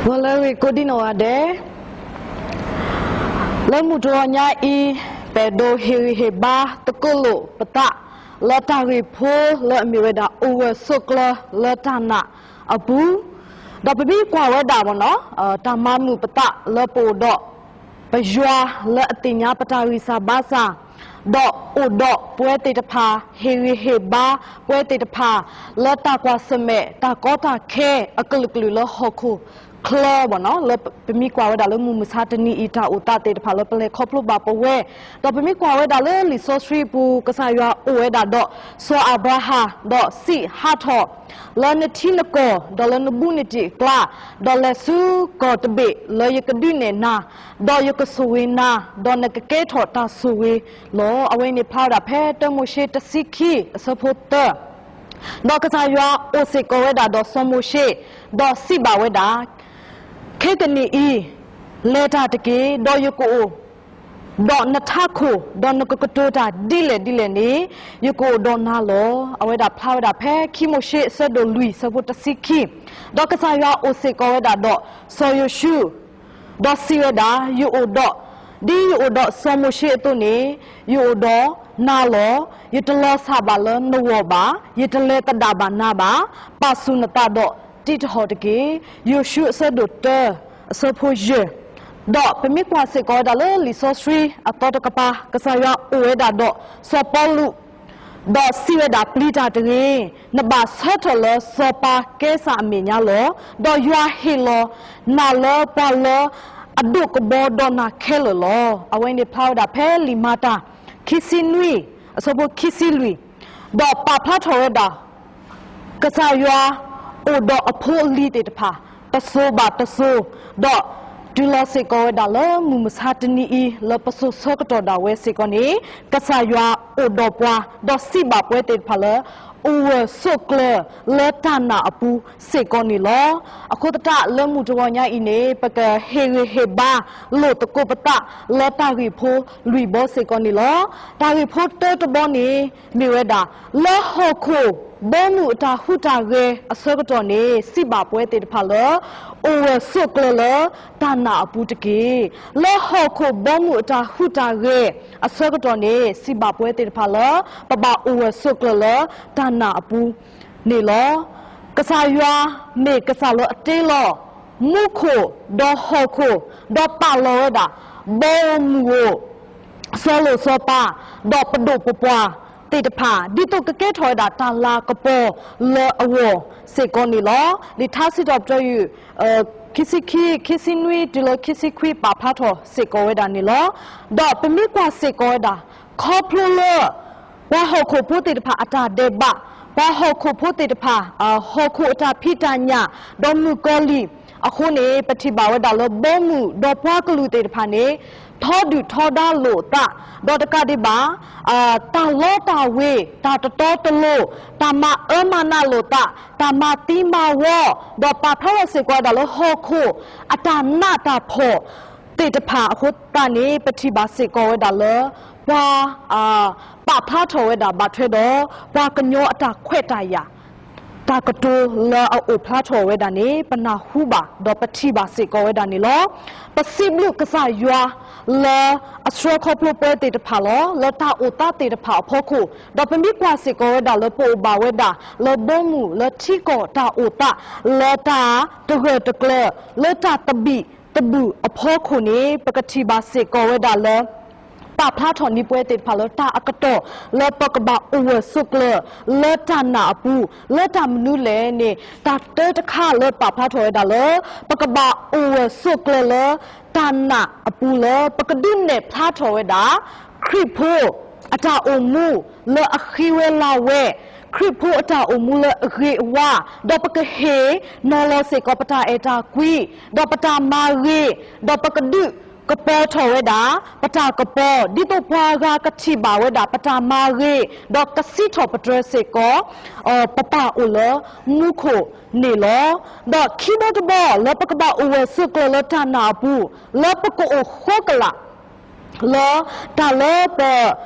ဂီၤလၢအဂ့ၤကိးဒံနီၢ်ဂၤဒဲး, လၢမုၢ်တဂီၤညါအံၤ, ပအဲၣ်ဒိးဟ့ၣ်ဂံၢ်ဟ့ၣ်ဘါသကိးလိာ်ပသး လၢတၢ်ဂ့ၢ်ဖိလၢအမ့ၢ်ဝဲဒၣ် အိၣ်ဂၢၢ်ဆိးကျၢၤလၢတၢ်နာ်အပူၤ, ဒီးပမ့ၢ်ကွၢ်ဝဲဒၣ်မ့ၢ်နီၤ, တၢ်မၤမုာ်ပသးလၢပအိၣ်ဒီး ပယွၤလၢအသ့ၣ်ညါပတၢ်ဂံၢ်စၢ်ဘါစၢ်, ဒီးအိၣ်ဒီးပဝဲသ့ၣ်တဖၣ် ဟ့ၣ်ဂံၢ်ဟ့ၣ်ဘါပဝဲသ့ၣ်တဖၣ် လၢတၢ်ကွၢ်ဆၢၣ်မဲာ် တၢ်ကီတၢ်ခဲအကလုာ်ကလုာ်လၢဟီၣ်ခိၣ်ချၢမ့ၢ်နီၤ, လၢပမ့ၢ်ကွၢ်ဝဲဒၣ်လၢမုၢ်မဆါတနံၤအံၤ တၢ်အိၣ်သးသ့ၣ်တဖၣ်လၢပလဲၤခီဖျိဘၣ်ပဝဲ, ဒီးပမ့ၢ်ကွၢ်ဝဲဒၣ်လၢလံာ်စီဆှံပူၤ ကစၢ်ယွၤအိၣ်ဝဲဒၣ်ဒီး စီၤအၤဘြၤဟၣ်, ဒီးစံးဟးထီၣ် လၢနထံနကီၢ် ဒီးလၢနဘူးနတံၢ်အကျါ, ဒီးလဲၤဆူကီၢ်တဘ့ၣ်လၢယကဒုးနဲၣ်နၤ, ဒီးယကဆိၣ်ဂ့ၤနၤ, ဒီးနကကဲထီၣ်တၢ်ဆိၣ်ဂ့ၤလီၤ. အဝဲန့ၣ်ဖျါဝဲဒၣ်ဖဲတၢမိၤၡ့တဆံခံအဆၢဖိသၢ, ဒီးကစၢ်ယွၤအိၣ်စ့ၢ်ကီးဝဲဒၣ်ဒီးစီၤမိၤၡ့, ဒီးစံးဘၣ်ဝဲဒၣ်, ခဲကနံၣ်အံၤ, လဲၤတၢ်တက့ၢ်, ဒီးယကအိၣ် ဒီးနထးခိၣ်, ဒီးနကကတိၤတၢ်ဒ်လဲၣ်ဒ်လဲၣ်န့ၣ်, ယကအိၣ်ဒီးနၤလီၤ. အဝဲဒၣ်ဖျါဝဲဒၣ်ဖဲခံမိၤၡ့အဆၢဒိၣ်လွံၢ်အဆၢဖိတဆံခံ, ဒီးကစၢ်ယွၤအိၣ်စ့ၢ်ကီးဝဲဒၣ်ဒီးစီၤယိၤၡူး, ဒီးစံးဝဲဒၣ်, ယအိၣ်ဒီး, ဒ်ယအိၣ်ဒီးစီၤမိၤၡ့အသိးန့ၣ်, ယအိၣ်ဒီးနၤလီၤ. ယတလီၤဆၣ်ဘၣ်လၢနဂီၢ်ဘၣ်, ယတလဲၤသဒၣ်ဘၣ်နၤဘၣ်. ပာ်ဆူၣ်နသးဒီးတံးတဟီၣ်တက့ၢ်. ယိၤၡူအဆၢဒိၣ်တၢ အဆၢဖိယဲၢ်, ဒီးပမ့ၢ်ကွၢ်စ့ၢ်ကီးဝဲဒၣ်လၢလံာ်စီဆှံအသီတကပၤ ကစၢ်ယွၤအိၣ်ဝဲဒၣ်ဒီးစီၤပီလူး, ဒီးစံးဝဲဒၣ် ပျံၤတၢ်တဂ့ၤ, နဘၣ်ဆၢထၢၣ်လၢစီၤပၤကဲစၢ်အမဲာ်ညါလီၤ. ဒီးယွၤဟ့ၣ်လီၤနၤလၢပှၤလၢအဒိးကဘီဒီးနၤခဲလၢာ်လီၤ. အဝဲန့ၣ်ဖျါဝဲဒၣ်ဖဲလံာ်မၤတၢ် ခံဆံနွံ အဆၢဖိခံဆံလွံၢ်, ဒီးပာ်ဖျါထီၣ်ဝဲဒၣ် ကစၢ်ယွၤအိၣ်ဒီးအဖိအလံၤသ့ၣ်တဖၣ် တစိၤဘၣ်တစိၤ, ဒီးတုၤလီၤစ့ၢ်ကီးဝဲဒၣ်လၢမုၢ်မဆါတနံၤအံၤ လၢပစိၤဆၢကတီၢ်ဒၣ်ဝဲစ့ၢ်ကီးန့ၣ်, ကစၢ်ယွၤအိၣ်ဒီးပှၤ ဒီးစံးဘၣ်ပဝဲသ့ၣ်တဖၣ်လၢ အိၣ်ဂၢၢ်ဆိးကျၢၤလၢတၢ်နာ်အပူၤစ့ၢ်ကီးန့ၣ်လီၤ. အဃိသတးလၢမုၢ်တဂီၤညါအံၤန့ၣ် ပကဟ့ၣ်ဂံၢ်ဟ့ၣ်ဘါလိာ်သကိးပသး လၢတၢ်ဂ့ၢ်ဖိလွံၢ်ဘီစ့ၢ်ကီးန့ၣ်လီၤ. တၢ်ဂ့ၢ်ဖိတၢတဘီန့ၣ် မ့ၢ်ဝဲဒၣ် လၢဟီၣ်ခိၣ်ဘီမုၢ်အတၢ်ဟူးတၢ်ဂဲၤအဆၢကတီၢ်န့ၣ် စံးဘၣ်ပဝဲသ့ၣ်တဖၣ်လၢ အိၣ်ဂၢၢ်ဆိးကျၢၤလၢတၢ်နာ်အပူၤတက့ၢ်. လၢဟီၣ်ခိၣ်ဘီမုၢ်အတၢ်ဟူးတၢ်ဂဲၤအဆၢကတီၢ်န့ၣ် စံးဘၣ်ပဝဲသ့ၣ်တဖၣ်လၢ ပဘၣ်အိၣ်ဂၢၢ်ဆိးကျၢၤလၢတၢ်နာ်အပူၤန့ၣ်လီၤ. ကစၢ်ယွၤမ့ၢ်ကစၢ်လၢအတ့လီၤ မူခိၣ်ဒီးဟီၣ်ခိၣ်, ဒီးပာ်လီၤဝဲဒၣ် ဘီဧိၤမုၢ်ဧိၤ စီၤလိၤစီၤပၤ, ဒီးပဒိၣ်ပပှၢ်သ့ၣ်တဖၣ် ဒ်သိးကကဲထီၣ်ဝဲဒၣ်တၢ်လၤကပီၤလၢအဂီၢ်စ့ၢ်ကီးန့ၣ်လီၤ. လံာ်ထါစံးထီၣ်ပတြၢၤယုၢ် ခံဆံခံ, ခံဆံနွံ တုၤလၢခံဆံခွံ ပာ်ဖျါထီၣ်စ့ၢ်ကီးဝဲဒၣ်န့ၣ်လီၤ. ဒီးပမ့ၢ်ကွၢ်စ့ၢ်ကီးဝဲဒၣ် ခီဖျိလၢ ပှၤဟီၣ်ခိၣ်ဖိသ့ၣ်တဖၣ်အတၢ်ဒဲးဘး, ပှၤဟီၣ်ခိၣ်ဖိသ့ၣ်တဖၣ် ဟီၣ်ခိၣ်အတၢ်ဖံးတၢ်ညၣ်, ဒီးမုၣ်ကီၤလံၢ်အဃိန့ၣ် ပထံၣ်ဘၣ်ဝဲဒၣ်လၢဘီမုၢ်ဒီးပှၤကလုာ်သ့ၣ်တဖၣ်န့ၣ် ထီဒုၣ်ထီဒါလိာ်သး, ဒီးတကးဒံးဘၣ် တၢ်လီတၢ်ဝ့ၤ, တၢ်တတီတလိၤ, တၢ်မၤအၢမၤနးလိာ်သး, တၢ်မၤသံမၤဝီ, ဒီးပာ်ဖျါထီၣ်စ့ၢ်ကီးဝဲဒၣ်လၢဟီၣ်ခိၣ်အတၢ်နးတၢ်ဖှီၣ်သ့ၣ်တဖၣ်အဃိသတးန့ၣ် ပထံၣ်ဘၣ်စ့ၢ်ကီးဝဲဒၣ်လၢ ပှၤ ပာ်ဖျါထီၣ်ဝဲဒၣ်ဘၣ်ထွဲဒီး ပှၤကညီအတၢ်ခွဲးတၢ်ယာ် တၢ်ကတိၤလၢအအိၣ်ဖျါထီၣ်ဝဲဒၣ်န့ၣ် ပနၢ်ဟူဘၣ် ဒီးပထံၣ်ဘၣ်စ့ၢ်ကီးဝဲဒၣ်န့ၣ်လီၤ. ပစံးဘျုးကစၢ်ယွၤလၢ အဆှၢခီဖျိပဝဲသ့ၣ်တဖၣ်လီၤ. လၢတၢ်အိၣ်သးသ့ၣ်တဖၣ်အဖီခိၣ်, ဒီးပမ့ၢ်ကွၢ်စ့ၢ်ကီးဝဲဒၣ်လၢပအိၣ်ဘၣ်ဝဲဒၣ် လၢဘီမုၢ်လၢထံကီၢ်တၢ်အိၣ်သး လၢတၢ်တဂၢၢ်တကျၢၤ လၢတၢ်သဘံၣ်သဘုၣ်အဖီခိၣ်န့ၣ် ပကထံၣ်ဘၣ်စ့ၢ်ကီးဝဲဒၣ်လၢ ပာ်ဖျါထီၣ်န့ၢ်ပဝဲသ့ၣ်တဖၣ်လၢတၢ်အကတီၢ် လၢပကဘၣ်အိၣ်ဂၢၢ်ဆိးကျၢၤ လၢတၢ်နာ်အပူၤ လၢတၢ်မနုၤလဲၣ်န့ၣ် တၢ်တၢတခါလၢပာ်ဖျါထီၣ်ဝဲဒၣ်လၢ ပကဘၣ်အိၣ်ဂၢၢ်ဆိးကျၢၤလၢတၢ်နာ်အပူၤလၢ ပကဒုးနဲၣ်ဖျါထီၣ်ဝဲဒၣ် ခရံာ်ဖိအတၢ်အိၣ်မူလၢအဃံဝဲလၤဝဲ, ခရံာ်ဖိအတၢ်အိၣ်မူလၢအဂ့ၤအဝါ, ဒီးပကဟ့ၣ်နီၤလီၤစ့ၢ်ကီးပတၢ်အဲၣ်တၢ်ကွံ, ဒီးပတၢ်မၤဂ့ၤ, ဒီးပကဒုးကပီၤထီၣ်ဝဲဒၣ် ပတၢ်ကပီၤ ဒ်သိးပှၤဂၤကထံၣ်ဘၣ်ဝဲဒၣ်ပတၢ်မၤဂ့ၤ, ဒီးကစံးထီၣ်ပတြၢၤစ့ၢ်ကီး ပပၢ်အိၣ်လၢမူခိၣ်န့ၣ်လီၤ. ဒီးခံဘီတဘီလၢပကဘၣ်အိၣ်ဂၢၢ်ဆိးကျၢၤလၢတၢ်နာ်အပူၤ လၢပကအိၣ်ဃိကလာ် လၢတၢ်လၢပ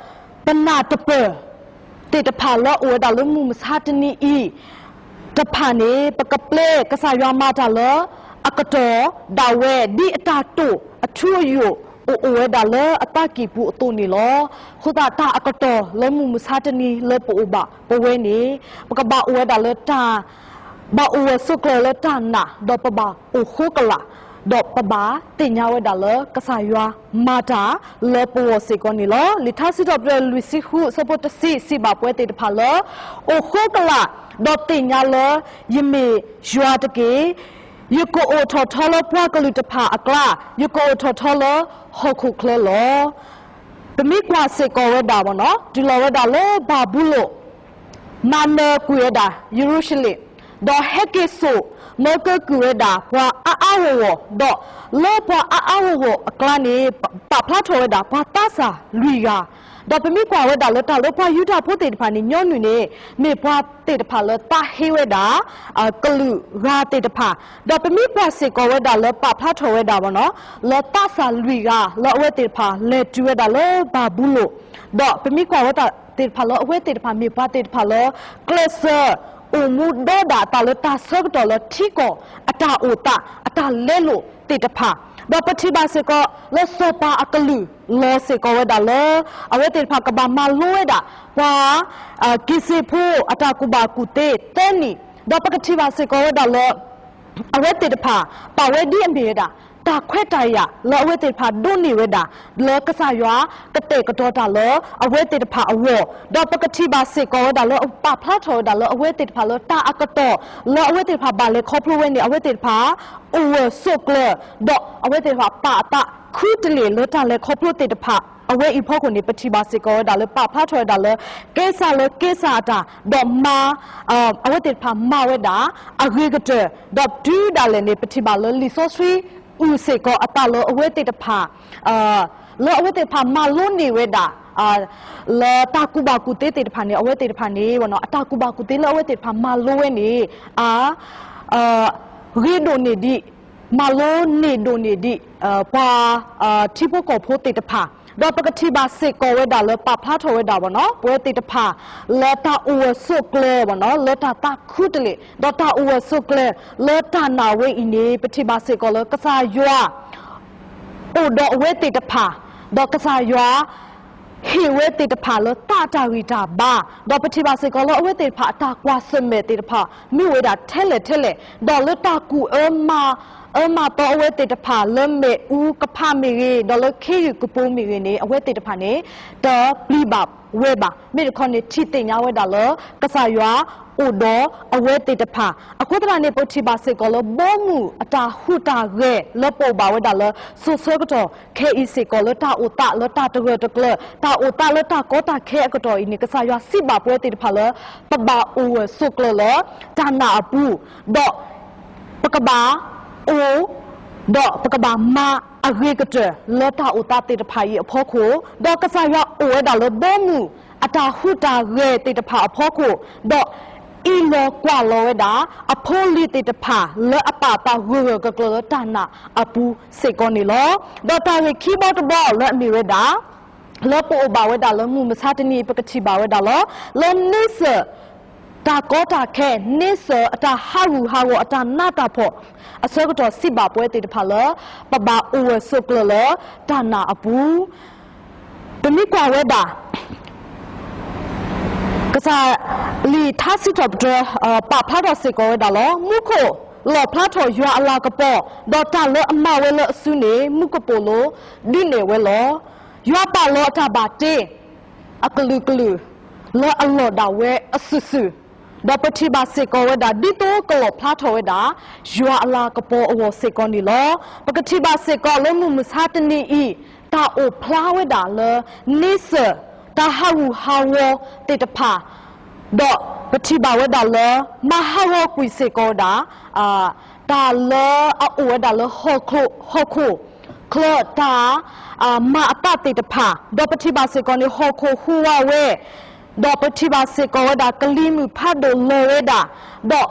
ပနၢ်တပၢၢ်သ့ၣ်တဖၣ်လၢအအိၣ်ဝဲဒၣ်လၢမုၢ်မဆါတနံၤအံၤတဖၣ်န့ၣ် ပကပျဲကစၢ်ယွၤမၤတၢ်လၢ အကတီၢ်ဒၣ်ဝဲဒ်အတၢ်တိာ်အထူအယိာ် အိၣ်အိၣ်ဝဲဒၣ်လၢအသးကံၢ်ပူၤအသိးန့ၣ်လီၤ. အဃိသတးတၢ်အကတီၢ်လၢမုၢ်မဆါတနံၤလၢပအိၣ်ဘၣ်ပဝဲန့ၣ် ပကဘၣ်အိၣ်ဝဲဒၣ်လၢတၢ် ဘၣ်အိၣ်ဝဲဆိးကျၢၤလၢတၢ်နာ် ဒီးပဘၣ်အိၣ်ဃိကလာ် ဒီးပဘၣ်သ့ၣ်ညါဝဲဒၣ်လၢကစၢ်ယွၤမၤတၢ်လၢပဂီၢ်စ့ၢ်ကီးန့ၣ်လီၤ. လံာ်ထါစံးထီၣ်ပတြၢၤလွံၢ်ဆံဃုအဆၢဖိတဆံစံးဘၣ်ပဝဲသ့ၣ်တဖၣ်လၢ အိၣ်ဃိကလာ် ဒီးသ့ၣ်ညါလၢယမ့ၢ်ယွၤတက့ၢ်. ယကအိၣ်ထီၣ်ထီလၢပှၤကလုာ်တဖၣ်အကျါ, ယကအိၣ်ထီၣ်ထီလၢဟီၣ်ခိၣ်ချၢလီၤ. ပမ့ၢ်ကွၢ်စ့ၢ်ကီးဝဲဒၣ် တုၤလီၤဝဲဒၣ်လၢဘၤဘူလိၣ် မၤနၢၤကွံာ်ဝဲဒၣ်ယရူၤၡလ့ၣ်, ဒီးဟဲက့ၤစိာ်မၢကၢကုၢ်ဝဲဒၣ်ပှၤအါအါဂီၢ်ဂီၢ်, ဒီးလၢပှၤအါအါဂီၢ်ဂီၢ်အကျါန့ၣ် ပာ်ဖျါထီၣ်ဝဲဒၣ်ပှၤသးစၢ်လွံၢ်ဂၤ, ဒီးပမ့ၢ်ကွၢ်ဝဲဒၣ်လၢတၢ်လၢပှၤယူဒၤဖိသ့ၣ်တဖၣ်န့ၣ် ညီနုၢ်န့ၣ် မ့ၢ်ပှၤသ့ၣ်တဖၣ်လၢသးဟ့ဝဲဒၣ် ကလုာ်ဂၤသ့ၣ်တဖၣ်, ဒီးပမ့ၢ်ကွၢ်စ့ၢ်ကီးဝဲဒၣ်လၢပာ်ဖျါထီၣ်ဝဲဒၣ် လၢသးစၢ်လွံၢ်ဂၤလၢအဝဲသ့ၣ်တဖၣ်လဲၤတုၤဝဲဒၣ်လၢဘၤဘူလိၣ်, ဒီးပမ့ၢ်ကွၢ်ဝဲဒၣ်သ့ၣ်တဖၣ်လၢ အဝဲသ့ၣ်တဖၣ်မ့ၢ်ပှၤသ့ၣ်တဖၣ်လၢ ကျဲးစၢးအိၣ်မူဒီးဒၣ်အသးလၢတၢ်ဆၢကတီၢ်လၢထံကီၢ်အတၢ်အိၣ်သးအတၢ်လဲလိာ်သ့ၣ်တဖၣ်, ဒီးပထံၣ်ဘၣ်စ့ၢ်ကီးလၢစီၤပၤအကလုၢ်လီၤစ့ၢ်ကီးဝဲဒၣ်လၢ အဝဲသ့ၣ်တဖၣ်ကဘၣ်မၤလိဝဲဒၣ် ပှၤ က့ၤစ့ၢ်ဖိအတၢ်ကူၣ်ဘၣ်ကူၣ်သ့သၢနံၣ်, ဒီးပကထံၣ်ဘၣ်စ့ၢ်ကီးဝဲဒၣ်လၢ အဝဲသ့ၣ်တဖၣ် ပာ်ဝဲဒ်အမ့ၢ်ဝဲဒၣ် တၢ်ခွဲးတၢ်ယာ်လၢအဝဲသ့ၣ်တဖၣ်ဒိးန့ၢ်ဝဲဒၣ် လၢကစၢ်ယွၤကတဲာ်ကတီၤတၢ်လၢအဝဲသ့ၣ်တဖၣ်အဂီၢ်, ဒီးပကထံၣ်ဘၣ်စ့ၢ်ကီးဝဲဒၣ်လၢပာ်ဖျါထီၣ်ဝဲဒၣ်လၢအဝဲသ့ၣ်တဖၣ်လၢတၢ်အကတီၢ် လၢအဝဲသ့ၣ်တဖၣ်ဘၣ်လဲၤခီဖျိဝဲန့ၣ် အဝဲသ့ၣ်တဖၣ် အိၣ်ဂၢၢ်ဆိးကျၢၤ, ဒီးအဝဲသ့ၣ်တဖၣ်ပာ်အသးခူတလ့ၢ်လၢတၢ်လဲၤခီဖျိသ့ၣ်တဖၣ် အဝဲအံၤအဖီခိၣ်န့ၣ် ပထံၣ်ဘၣ်စ့ၢ်ကီးဝဲဒၣ်လၢပာ်ဖျါထီၣ်ဝဲဒၣ်လၢ ကဲစၢ်လၢကဲစၢ်အတၢ် ဒီးမၤ အဝဲသ့ၣ်တဖၣ်မၤဝဲဒၣ် အဂ့ၤကတၢၢ်, ဒီးတုၤဒၣ်လဲာ်န့ၣ် ပထံၣ်ဘၣ်လၢလံာ်စီဆှံအုၣ်စ့ၢ်ကီးအသးလၢအဝဲသ့ၣ်တဖၣ် လၢအဝဲသ့ၣ်တဖၣ်မၤလိန့ၢ်ဝဲဒၣ် လၢတၢ်ကူၣ်ဘၣ်ကူၣ်သ့သ့ၣ်တဖၣ်န့ၣ် အဝဲသ့ၣ်တဖၣ်န့ၣ် အတၢ်ကူၣ်ဘၣ်ကူၣ်သ့လၢအဝဲသ့ၣ်တဖၣ်မၤလိဝဲန့ၣ် အ ဂ့ၤဒိၣ်န့ၢ်ဒံး မၤလိန့ၢ်ဒိၣ်န့ၢ်ဒံး ပှၤ ထံဖိကီၢ်ဖိသ့ၣ်တဖၣ်, ဒီးပကထံၣ်ဘၣ်စ့ၢ်ကီးဝဲဒၣ်လၢပာ်ဖျါထီၣ်ဝဲဒၣ် ပဝဲသ့ၣ်တဖၣ် လၢတၢ်အိၣ်ဂၢၢ်ဆိးကျၢၤ လၢတၢ်သးခူတလ့ၢ် ဒီးတၢ်အိၣ်ဂၢၢ်ဆိးကျၢၤလၢတၢ်နာ်ဝဲအံၤန့ၣ် ပထံၣ်ဘၣ်စ့ၢ်ကီးလၢကစၢ်ယွၤ အိၣ်ဒီးအဝဲသ့ၣ်တဖၣ်, ဒီးကစၢ်ယွၤ ဟ့ၣ်ဝဲသ့ၣ်တဖၣ်လၢသးတၢ်ဂံၢ်တၢ်ဘါ, ဒီးပထံၣ်ဘၣ်စ့ၢ်ကီးလၢအဝဲသ့ၣ်တဖၣ်အတၢ်ကွၢ်ဆၢၣ်မဲာ်သ့ၣ်တဖၣ် မ့ၢ်ဝဲဒၣ်ထဲလဲၣ်ထဲလဲၣ်, ဒီးလၢတၢ်ကူၣ်အၢမၤ အၢမၤသီအဝဲသ့ၣ်တဖၣ်လၢမ့ၣ်အူကဖးမ့ၢ်ဂ့ၤ, ဒီးလၢခ့ယုၢ်ကပိၤမ့ၢ်ဂ့ၤန့ၣ် အဝဲသ့ၣ်တဖၣ်န့ၣ် တပျံၤဘၣ်ဝဲဘၣ်. မ့ၢ်တခီန့ၣ် ထံၣ်သ့ၣ်ညါဝဲဒၣ်လၢ ကစၢ်ယွၤအိၣ်ဒီးအဝဲသ့ၣ်တဖၣ်. အဃိသတးန့ၣ် ပထံၣ်ဘၣ်စ့ၢ်ကီးလၢဘီမုၢ်အတၢ်ဟူးတၢ်ဂဲၤလၢပအိၣ်ဘၣ်ဝဲဒၣ်လၢ စိၤဆၢကတီၢ်ခဲအံၤစ့ၢ်ကီး လၢတၢ်အိၣ်သးလၢတၢ်တဂၢၢ်တကျၢၤ တၢ်အိၣ်သးလၢတၢ်ကီတၢ်ခဲအကတီၢ်အံၤန့ၣ် ကစၢ်ယွၤစံးဘၣ်ပဝဲသ့ၣ်တဖၣ်လၢ ပဘၣ်အိၣ်ဂၢၢ်ဆိးကျၢၤလၢတၢ်နာ်အပူၤ, ဒီး ပကဘၣ်အိၣ် ဒီးပကဘၣ်မၤအဂ့ၤကတၢၢ်လၢတၢ်အိၣ်သးသ့ၣ်တဖၣ်အံၤအဖီခိၣ်, ဒီးကစၢ်ယွၤအိၣ်ဝဲဒၣ်လၢဘီမုၢ်အတၢ်ဟူးတၢ်ဂဲၤသ့ၣ်တဖၣ်အဖီခိၣ်, ဒီးအံးလီၤကွၢ်လီၤဝဲဒၣ် အဖိအလံၤသ့ၣ်တဖၣ်လၢအပာ်သးဂၢၢ်ဂၢၢ်ကျၢၤကျၢၤလၢတၢ်နာ်အပူၤစ့ၢ်ကီးန့ၣ်လီၤ. ဒီးတၢ်ဂ့ၢ်ခံဘီတဘီလၢအမ့ၢ်ဝဲဒၣ် လၢပအိၣ်ဘၣ်ဝဲဒၣ်လၢမုၢ်မဆါတနံၤအံၤ ပကထံၣ်ဘၣ်ဝဲဒၣ်လီၤ. လၢန့ဆၢၣ် တၢ်ကီတၢ်ခဲ န့ဆၢၣ်အတၢ်ဟးဂူာ်ဟးဂီၤ အတၢ်နးတၢ်ဖှီၣ်အဆၢကတီၢ် စံးဘၣ်ပဝဲသ့ၣ်တဖၣ်လၢ ပဘၣ်အိၣ်ဂၢၢ်ဆိးကျၢၤလၢတၢ်နာ်အပူၤ ပမ့ၢ်ကွၢ်ဝဲဒၣ် ကစၢ် လံာ်ထါစံးထီၣ်ပတြၢၤ ပာ်ဖျါထီၣ်စ့ၢ်ကီးဝဲဒၣ်လီၤ. မူခိၣ်လီၣ်ဖျါထီၣ်ယွၤအလၤကပီၤ, ဒီးတၢ်လၢအမၤဝဲလၢအစုန့ၣ် မူကပိာ်လိၤဒုးနဲၣ်ဝဲလီၤ. ယွၤပာ်လီၤအတၢ်ဘၣ်တ့ အကလုာ်ကလုာ် လၢအလီၢ်ဒၣ်ဝဲအစုာ်စုာ်, ဒီးပထံၣ်ဘၣ်စ့ၢ်ကီးဝဲဒၣ် ဒ်သိးကလီၣ်ဖျါထီၣ်ဝဲဒၣ် ယွၤအလၤကပီၤအဂီၢ်စ့ၢ်ကီးန့ၣ်လီၤ. ပကထံၣ်ဘၣ်စ့ၢ်ကီးလၢမုၢ်မဆါတနံၤအံၤ တၢ်အိၣ်ဖျါဝဲဒၣ်လၢ န့ဆၢၣ် တၢ်ဟးဂူာ်ဟးဂီၤသ့ၣ်တဖၣ် ဒီးပထံၣ်ဘၣ်ဝဲဒၣ်လၢ မၤဟးဂီၤကွံာ်စ့ၢ်ကီးဝဲဒၣ် တၢ်လၢအအိၣ်ဝဲဒၣ်လၢဟီၣ်ခိၣ်ချၢတၢ် မၤအသးသ့ၣ်တဖၣ်, ဒီးပထံၣ်ဘၣ်စ့ၢ်ကီးန့ၣ် ဟီၣ်ခိၣ်ဟူးဝးဝဲ, ဒီးပထံၣ်ဘၣ်စ့ၢ်ကီးဝဲဒၣ်ကလံၤမုၢ်ဖးဒိၣ်လီၤဝဲဒၣ်, ဒီး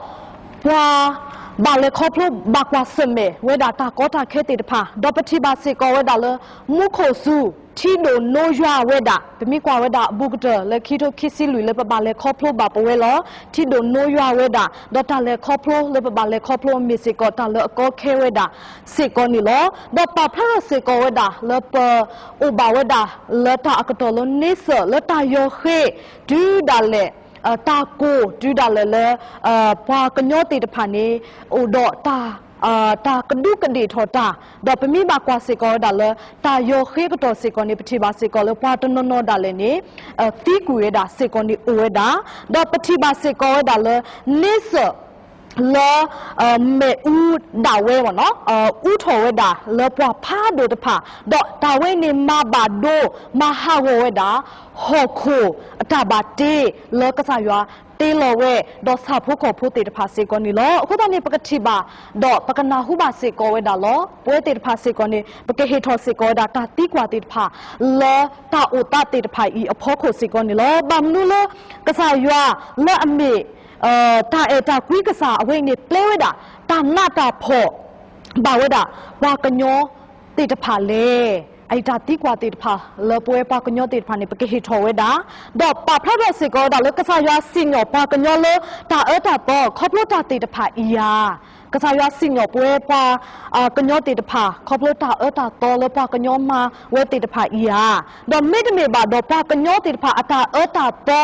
ပှၤ ဘၣ်လဲၤခီဖျိဘၣ်ကွၢ်ဆၢၣ်မဲာ်ဝဲဒၣ်တၢ်ကီတၢ်ခဲသ့ၣ်တဖၣ်, ဒီးပထံၣ်ဘၣ်စ့ၢ်ကီးဝဲဒၣ်လၢ မူခိၣ်စူၤ ထံဒိၣ်နိယွၤဝဲဒၣ်, ပမ့ၢ်ကွၢ်ဝဲဒၣ်အဘူးကတၢၢ်လၢခံထိခံဆံလွံၢ်လၢပဘၣ်လဲၤခီဖျိဘၣ်ပဝဲလီၤ. ထံဒိၣ်နိယွၤဝဲဒၣ်, ဒီးတၢ်လဲၤခီဖျိလၢပဘၣ်လဲၤခီဖျိမ့ၢ်စ့ၢ်ကီးတၢ်လၢအကီခဲဝဲဒၣ်စ့ၢ်ကီးန့ၣ်လီၤ. ဒီးပာ်ဖျါထီၣ်စ့ၢ်ကီးဝဲဒၣ်လၢပ အိၣ်ဘၣ်ဝဲဒၣ်လၢတၢ်အကတီၢ်လၢန့ဆၢၣ်လၢတၢ်ယီၤဃ့ တုၤဒၣ်လဲာ် တၢ်ကိၢ်တုၤဒၣ်လဲာ်လၢ ပှၤကညီသ့ၣ်တဖၣ်န့ၣ် အိၣ်ဒီးတၢ် တၢ်ကဒူးကဒ့ၣ်ထီၣ်တၢ်, ဒီးပမ့ၢ်ဘၣ်ကွၢ်စ့ၢ်ကီးဝဲဒၣ်လၢ တၢ်ယီၤဃ့ကတီၢ်စ့ၢ်ကီးန့ၣ် ပထံၣ်ဘၣ်စ့ၢ်ကီးလၢပှၤတနီၤနီၤဒၣ်လဲာ်န့ၣ် သံကွံာ်ဝဲဒၣ်စ့ၢ်ကီးန့ၣ်အိၣ်ဝဲဒၣ်, ဒီးပထံၣ်ဘၣ်စ့ၢ်ကီးဝဲဒၣ်လၢ န့ဆၢၣ် လၢ မ့ၣ်အူဒၣ်ဝဲမ့ၢ်နီၤ အူထီၣ်ဝဲဒၣ်လၢပှၤဖးဒိၣ်တဖၣ်, ဒီးတၢ်ဝဲန့ၣ်မၤဘၣ်ဒိ မၤဟးဂီၤဝဲဒၣ် ဟီၣ်ခိၣ်အတၢ်ဘၣ်တ့လၢကစၢ်ယွၤတ့လီၤဝဲ ဒီးဆၣ်ဖိကီၢ်ဖိသ့ၣ်တဖၣ်စ့ၢ်ကီးန့ၣ်လီၤ. အဃိသတးန့ၣ် ပကထံၣ်ဘၣ် ဒီးပကနၢ်ဟူဘၣ်စ့ၢ်ကီးဝဲဒၣ်လီၤ. ပဝဲသ့ၣ်တဖၣ်စ့ၢ်ကီးန့ၣ် ပကဟ့ၣ်ထီၣ်စ့ၢ်ကီးဝဲဒၣ်တၢ်သံကွၢ်သ့ၣ်တဖၣ် လၢတၢ်အိၣ်သးသ့ၣ်တဖၣ်အံၤအဖီခိၣ်စ့ၢ်ကီးန့ၣ်လီၤ. ဘၣ်မနုၤလၢ ကစၢ်ယွၤလၢအမ့ၢ် တၢ်အဲၣ်တၢ်ကွံကစၢ်အဝဲအံၤန့ၣ် ပျဲဝဲဒၣ် တၢ်နးတၢ်ဖှီၣ် ဘၣ်ဝဲဒၣ် ပှၤကညီသ့ၣ်တဖၣ်လဲၣ်. အအံၤတၢ်သံကွၢ်သ့ၣ်တဖၣ်လၢပဝဲပှၤကညီသ့ၣ်တဖၣ်န့ၣ် ပကဟ့ၣ်ထီၣ်ဝဲဒၣ်, ဒီးပာ်ဖျါထီၣ်စ့ၢ်ကီးဝဲဒၣ်လၢကစၢ်ယွၤစံၣ်ညီၣ်ပှၤကညီလၢတၢ်အၢတၢ်သီ ခီဖျိတၢ်သ့ၣ်တဖၣ်အံၤဧါ. ကစၢ်ယွၤစံၣ်ညီၣ်ပဝဲပှၤ ကညီသ့ၣ်တဖၣ် ခီဖျိတၢ်အၢတၢ်သီလၢပှၤကညီမၤဝဲသ့ၣ်တဖၣ်အံၤဧါ. ဒီးမ့တမ့ၢ်ဘၣ်ဒီးပှၤကညီသ့ၣ်တဖၣ်အတၢ်အၢတၢ်သီ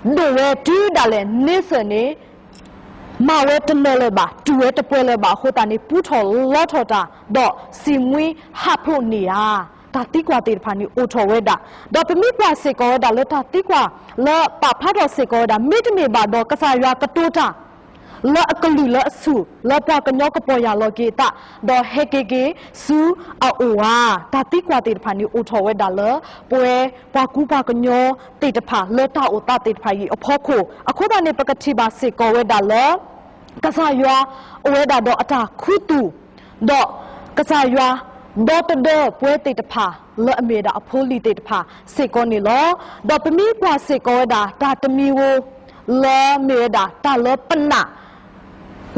ဒိၣ်ဝဲတုၤဒၣ်လဲာ်န့ဆၢၣ်န့ၣ် မၤဝဲတနၢၤလၢၤဘၣ်, တူၢ်ဝဲတပှဲၤလၢၤဘၣ်အဃိသတးန့ၣ် ပူထီၣ်လီထီၣ်တၢ်, ဒီးစံးမှံဟးဖျိးန့ၢ်ဧါ. တၢ်သံကွၢ်သ့ၣ်တဖၣ်န့ၣ်အိၣ်ထီၣ်ဝဲဒၣ်, ဒီးပမ့ၢ်ကွၢ်စ့ၢ်ကီးဝဲဒၣ်လၢတၢ်သံကွၢ်လၢပာ်ဖျါထီၣ်စ့ၢ်ကီးဝဲဒၣ် မ့တမ့ၢ်ဘၣ်ဒီးကစၢ်ယွၤကတိၤတၢ် လၢအကလုၢ်လၢအဆူၣ် လၢပှၤကညီကပီၢ်ယၢ်လီၤက့ၤအသး ဒီးဟဲက့ၤက့ၤဆူအအိၣ်ဧါ. တၢ်သံကွၢ်သ့ၣ်တဖၣ်န့ၣ်အိၣ်ထီၣ်ဝဲဒၣ်လၢ ပဝဲပှၤကူပှၤကညီသ့ၣ်တဖၣ်လၢတၢ်အိၣ်သးသ့ၣ်တဖၣ်အံၤအဖီခိၣ်, အဃိသတးန့ၣ် ပကထံၣ်ဘၣ်စ့ၢ်ကီးဝဲဒၣ်လၢ ကစၢ်ယွၤအိၣ်ဝဲဒၣ်ဒီးအတၢ်ခူသူၣ်, ဒီးကစၢ်ယွၤဒီသဒၢပဝဲသ့ၣ်တဖၣ်လၢအမ့ၢ်ဝဲဒၣ်အဖိအလံၤသ့ၣ်တဖၣ်စ့ၢ်ကီးန့ၣ်လီၤ. ဒီးပမ့ၢ်ကွၢ်စ့ၢ်ကီးဝဲဒၣ်တၢ်တမံၤဧိၤ လၢမ့ၢ်ဝဲဒၣ်တၢ်လၢပနာ်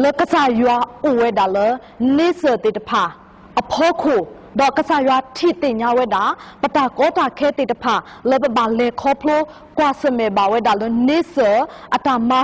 လၢကစၢ်ယွၤအိၣ်ဝဲဒၣ်လၢ န့ဆၢၣ်သ့ၣ်တဖၣ်အဖီခိၣ်, ဒီးကစၢ်ယွၤထံၣ်သ့ၣ်ညါဝဲဒၣ် ပတၢ်ကီတၢ်ခဲသ့ၣ်တဖၣ် လၢပဘၣ်လဲၤခီဖျိကွၢ်ဆၢၣ်မဲာ်ဘၣ်ဝဲဒၣ်လၢန့ဆၢၣ် အတၢ်မၤ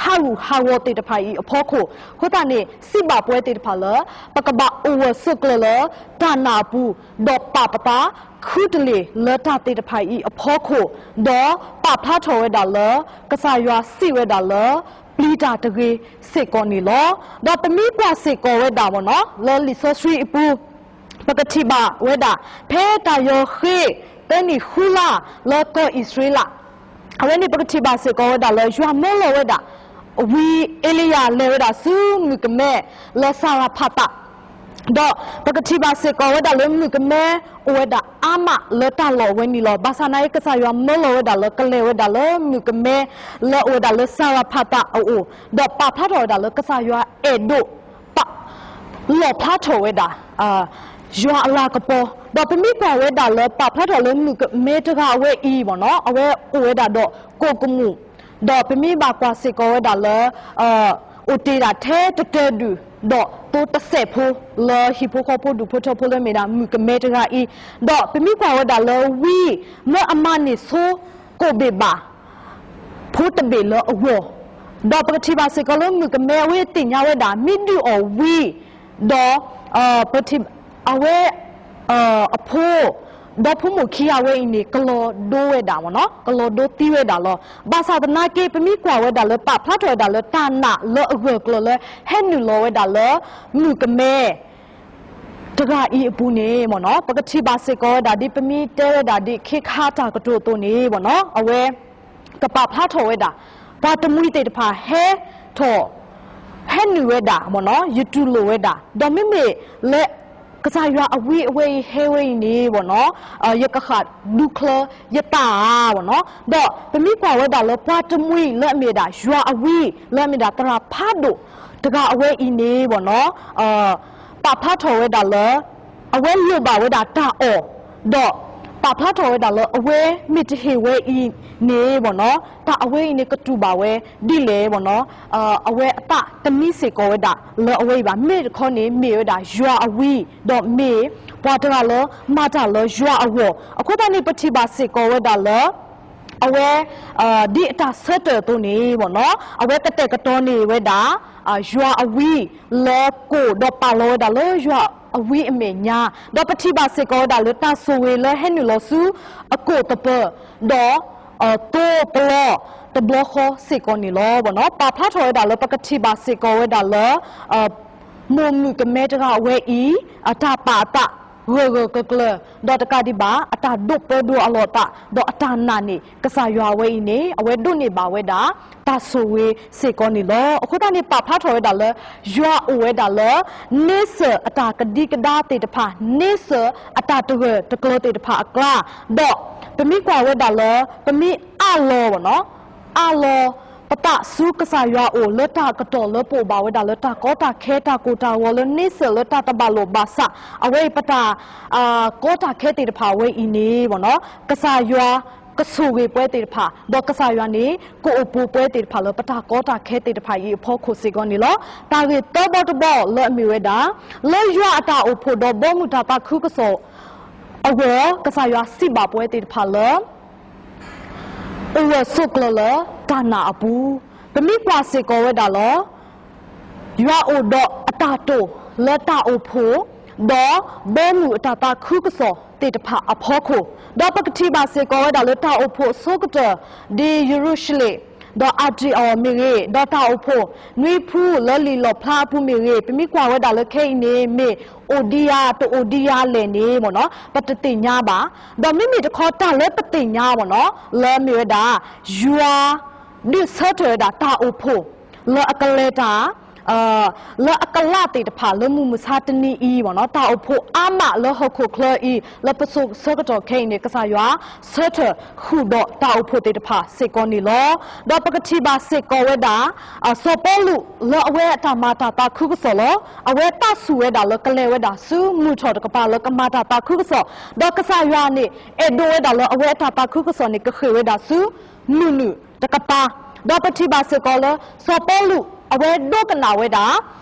ဟးဂူာ်ဟးဂီၤသ့ၣ်တဖၣ်အံၤအဖီခိၣ်, အဃိသတးန့ၣ် စံးဘၣ်ပဝဲသ့ၣ်တဖၣ်လၢ ပကဘၣ်အိၣ်ဂၢၢ်ဆိးကျၢၤလၢတၢ်နာ်အပူၤ, ဒီးပာ်ပသးခူတလ့ၢ်လၢတၢ်သ့ၣ်တဖၣ်အံၤအဖီခိၣ်, ဒီးပာ်ဖျါထီၣ်ဝဲဒၣ်လၢ ကစၢ်ယွၤစံးဝဲဒၣ်လၢ ပျံၤတၢ်တဂ့ၤစ့ၢ်ကီးန့ၣ်လီၤ. ဒီးပမ့ၢ်ကွၢ်စ့ၢ်ကီးဝဲဒၣ်မ့ၢ်နီၤ လၢလံာ်စီဆှံအပူၤ ပကထံၣ်ဘၣ်ဝဲဒၣ် ဖဲတၢ်ယီၤဃ့သၢနံၣ်ဃုလါ လၢကီၢ်အံၣ်စရ့လး အဝဲန့ၣ်ပကထံၣ်ဘၣ်စ့ၢ်ကီးဝဲဒၣ်လၢ ယွၤမၢလီၤဝဲဒၣ် ဝံအ့လံယၤလဲၤဝဲဒၣ်ဆူမုၣ်ကမဲ လၢစၤရဖးသး ဒီးပကထံၣ်ဘၣ်စ့ၢ်ကီးဝဲဒၣ်လၢမုၣ်ကမဲ အိၣ်ဝဲဒၣ်အါမးလၢတၢ်လီၢ်အဝဲန့ၣ်လီၤ. ဘၣ်ဆၣ်သနာ်က့ ကစၢ်ယွၤမၢလီၤဝဲဒၣ်လၢကလဲၤဝဲဒၣ်လၢမုၣ်ကမဲ လၢအအိၣ်ဝဲဒၣ်လၢစၤရဖးသးအအိၣ်, ဒီးပာ်ဖျါထီၣ်ဝဲဒၣ်လၢကစၢ်ယွၤအဲၣ်ဒိး ပာ် လီၣ်ဖျါထီၣ်ဝဲဒၣ် ယွၤအလၤကပီၤ, ဒီးပမ့ၢ်ကွၢ်ဝဲဒၣ်လၢပာ်ဖျါထီၣ်လၢမုၣ်ကမဲတဂၤအဝဲအံၤမ့ၢ်နီၤ အဝဲအိၣ်ဝဲဒၣ်ဒီးကိၣ်ကမူၣ်, ဒီးပမ့ၢ်ဘၣ်ကွၢ်စ့ၢ်ကီးဝဲဒၣ်လၢ အိၣ်တ့ၢ်ဒၣ်ထဲတတၢၢ်ဒုၣ် ဒီးသိတစဲးဖိ လၢဟံၣ်ဖိဃီဖိဒူၣ်ဖိထၢဖိလၢမ့ၢ်ဒၣ်မုၣ်ကမဲတဂၤအံၤ, ဒီးပမ့ၢ်ကွၢ်ဝဲဒၣ်လၢဝံ မၢအမၤန့ၢ်ဆိကိၣ်ဘ့ၣ်ဘၣ် ဖိတဘ့ၣ်လၢအဂီၢ်, ဒီးပကထံၣ်ဘၣ်စ့ၢ်ကီးလၢမုၣ်ကမဲအဝဲသ့ၣ်ညါဝဲဒၣ် မ့ၢ်ဒုးအီၣ်ဝံ ဒီး ပထံၣ် အဝဲ အဖိ ဒီဖိမိၢ်ခံဂၤဝဲအံၤန့ၣ် ကလီၤဒိဝဲဒၣ်မ့ၢ်နီၤ ကလီၤဒိသံဝဲဒၣ်လီၤ. ဘၣ်ဆၣ်သနာ်က့ ပမ့ၢ်ကွၢ်ဝဲဒၣ်လၢပာ်ဖျါထီၣ်ဝဲဒၣ်လၢတၢ်နာ်လၢအဂၢၢ်ကျၢၤလၢ ဟဲနုာ်လီၤဝဲဒၣ်လၢ မုၣ်ကမဲ တဂၤအံၤအပူၤန့ၣ်မ့ၢ်နီၤ ပကထံၣ်ဘၣ်စ့ၢ်ကီးဝဲဒၣ်ဒ်ပမ့ၢ်တဲဝဲဒၣ်ဒ်ခ့ခါတၢ်ကတိၤအသိးန့ၣ်မ့ၢ်နီၤ အဝဲ ကပာ်ဖျါထီၣ်ဝဲဒၣ် ပှၤတမှံၤသ့ၣ်တဖၣ်ဟဲထီၣ် ဟဲနုာ်ဝဲဒၣ်မ့ၢ်နီၤ ယတူၢ်လိာ်ဝဲဒၣ် ဒီးမ့မ့ၢ်လၢ ကစၢ်ယွၤအဝံအဝဲအံၤဟဲဝဲအံၤန့ၣ်မ့ၢ်နီၤ ယကဃၣ်ဒူချၢယသးဧါမ့ၢ်နီၤ ဒီးပမ့ၢ်ကွၢ်ဝဲဒၣ်လၢပှၤတမှံၤလၢအမ့ၢ်ဒၣ်ယွၤအဝံ လၢအမ့ၢ်ဒၣ်သရၣ်ဖးဒိၣ်တဂၤအဝဲအံၤန့ၣ်မ့ၢ်နီၤ ပာ်ဖျါထီၣ်ဝဲဒၣ်လၢ အဝဲလိၣ်ဘၣ်ဝဲဒၣ်တၢ်အီၣ် ဒီးပ ပာ်ဖျါထီၣ်ဝဲဒၣ်လၢအဝဲမ့ၢ်တဟ့ၣ်ဝဲအံၤန့ၣ် ပေါ့နော်, တၢ်အဝဲအံၤန့ၣ်ကတူၢ်ဘၣ်ဝဲဒ်လဲၣ် ပေါ့နော်, အဝဲအသးတမံစ့ၢ်ကီးဝဲဒၣ်လၢအဝဲအံၤဘၣ်. မ့ၢ်တခီန့ၣ် မ့ၢ်ဝဲဒၣ်ယွၤအဝံ, ဒီးမ့ၢ်ပှၤတဂၤလၢမၤတၢ်လၢယွၤအဂီၢ်. အဃိသတးန့ၣ် ပထံၣ်ဘၣ်စ့ၢ်ကီးဝဲဒၣ်လၢ အဝဲ ဒ်အတၢ်ဆၢထၢၣ်အသိးန့ၣ် ပေါ့နော်, အဝဲကတဲာ်ကတီၤန့ၢ်ဝဲဒၣ် ယွၤအဝံလၢကိၣ် ဒီးပာ်လီၤဝဲဒၣ်လၢယွၤအဝံအမဲာ်ညါ, ဒီးပထံၣ်ဘၣ်စ့ၢ်ကီးဝဲဒၣ်လၢ တၢ်ဆိၣ်ဂ့ၤလၢဟဲနုာ်လီၤဆူအကိၣ်သပၢၤ ဒီး သိပလီတဘျီဃီစ့ၢ်ကီးန့ၣ်လီၤ. ပေါ့နော်, ပာ်ဖျါထီၣ်ဝဲဒၣ်လၢ ပကထံၣ်ဘၣ်စ့ၢ်ကီးဝဲဒၣ်လၢ မိၢ်မုၣ်ကမဲတဂၤအဝဲအံၤ အတၢ်ပာ်အသးဂၢၢ်ဂၢၢ်ကျၢၤကျၢၤ, ဒီးတကးဒံးဘၣ် အတၢ်ဒိးပၢဒိးအလီၢ်အသး, ဒီးအတၢ်နာ်န့ၣ် ကစၢ်ယွၤအဝဲအံၤန့ၣ် အဝဲဒိးန့ၢ်ဘၣ်ဝဲဒၣ် တၢ်ဆိၣ်ဂ့ၤစ့ၢ်ကီးန့ၣ်လီၤ. အဃိသတးန့ၣ် ပာ်ဖျါထီၣ်ဝဲဒၣ်လၢ ယွၤအိၣ်ဝဲဒၣ်လၢ န့ဆၢၣ်အတၢ်ကဒံကဒါသ့ၣ်တဖၣ်, န့ဆၢၣ်အတၢ်တဂၢၢ်တကျၢၤသ့ၣ်တဖၣ်အကျါ, ဒီးပမ့ၢ်ကွၢ်ဝဲဒၣ်လၢ ပမ့ၢ်အးလီၤ ပေါ့နော်, အးလီၤပသးဆူကစၢ်ယွၤအအိၣ် လၢတၢ်ကတီၢ်လၢပအိၣ်ဘၣ်ဝဲဒၣ်လၢတၢ်ကီတၢ်ခဲ တၢ်ကိၢ်တၢ်ဂီၤ လၢန့ဆၢၣ်လၢတၢ်တဘၣ်လိာ်ဘၣ်စး, အဝဲအံၤပတၢ် ကီတၢ်ခဲသ့ၣ်တဖၣ်အဝဲအံၤန့ၣ် ပေါ့နော်, ကစၢ်ယွၤကဆိၣ်ဂ့ၤပှၤသ့ၣ်တဖၣ်, ဒီးကစၢ်ယွၤန့ၣ် ကအိၣ်ပိာ်ပှၤသ့ၣ်တဖၣ်လၢပတၢ်ကီတၢ်ခဲသ့ၣ်တဖၣ်အံၤအဖီခိၣ်စ့ၢ်ကီးန့ၣ်လီၤ. တၢ်ဂ့ၢ်သၢဘီတဘီလၢအမ့ၢ်ဝဲဒၣ် လၢယွၤအတၢ်အိၣ်ဖှိၣ်ဒီးဘီမုၢ်တၢ်သးခုကစီၣ်အဂီၢ် ကစၢ်ယွၤစံးဘၣ်ပှၤသ့ၣ်တဖၣ်လၢ အိၣ်ဝဲဆိးကျၢၤလၢတၢ်နာ်အပူၤ, ပမ့ၢ်ကွၢ်စ့ၢ်ကီးဝဲဒၣ်လၢ ယွၤအိၣ်ဒီးအတၢ်တိာ်လၢတၢ်အိၣ်ဖှိၣ် ဒီးဘီမုၢ်အတၢ်သးခုကစီၣ်သ့ၣ်တဖၣ်အဖီခိၣ်, ဒီးပကထံၣ်ဘၣ်စ့ၢ်ကီးဝဲဒၣ်လၢတၢ်အိၣ်ဖှိၣ်အဆိကတၢၢ် ဒ်ယရူၤၡလ့ၣ် ဒီးအၤတံအီၤမ့ၢ်ဂ့ၤ, ဒီးတၢ်အိၣ်ဖှိၣ်နွံဖုလၢလံာ်လီၣ်ဖျါအပူၤမ့ၢ်ဂ့ၤ, ပမ့ၢ်ကွၢ်ဝဲဒၣ်လၢခဲအံၤန့ၣ် မ့ၢ်အိၣ်ဒံးဧါ တအိၣ်ဒံးဧါလဲၣ်န့ၣ် ပေါ့နော်, ပတသ့ၣ်ညါဘၣ်. ဒီးမ့မ့ၢ်တခီတၢ်လၢပသ့ၣ်ညါ ပေါ့နော်, လၢမ့ၢ်ဝဲဒၣ် ယွၤ ဒုးဆၢထၢၣ်ဝဲဒၣ်တၢ်အိၣ်ဖှိၣ် လၢအကလဲၤတၢ် လၢအကလးသ့ၣ်တဖၣ်လၢမုၢ်မဆါတနံၤအံၤ ပေါ့နော်, တၢ်အိၣ်ဖှိၣ်အါမးလၢဟီၣ်ခိၣ်ချၢအံၤ လၢပစိၤဆၢကတီၢ်ခဲအံၤန့ၣ် ကစၢ်ယွၤဆၢထၢၣ်ဃုာ်ဒီးတၢ်အိၣ်ဖှိၣ်သ့ၣ်တဖၣ်စ့ၢ်ကီးန့ၣ်လီၤ. ဒီးပကထံၣ်ဘၣ်စ့ၢ်ကီးဝဲဒၣ် စီၤပီလူးလၢအဝဲအတၢ်မၤတၢ်သးခုကစီၣ်လီၤ. အဝဲသးဆူၣ်ဝဲဒၣ်လၢကလဲၤဝဲဒၣ်ဆူမုၢ်ထီၣ်တကပၤလၢကမၤတၢ်သးခုကစီၣ်, ဒီးကစၢ်ယွၤန့ၣ် အဲၣ်ဒိးဝဲဒၣ်လၢအဝဲအတၢ်သးခုကစီၣ်န့ၣ် ကဃ့ၢ်ဝဲဒၣ်ဆူ မုၢ်နုာ်တကပၤ, ဒီးပထံၣ်ဘၣ်စ့ၢ်ကီးလၢ စီၤပီလူး အဝဲဒိကနၣ်ဝဲဒၣ်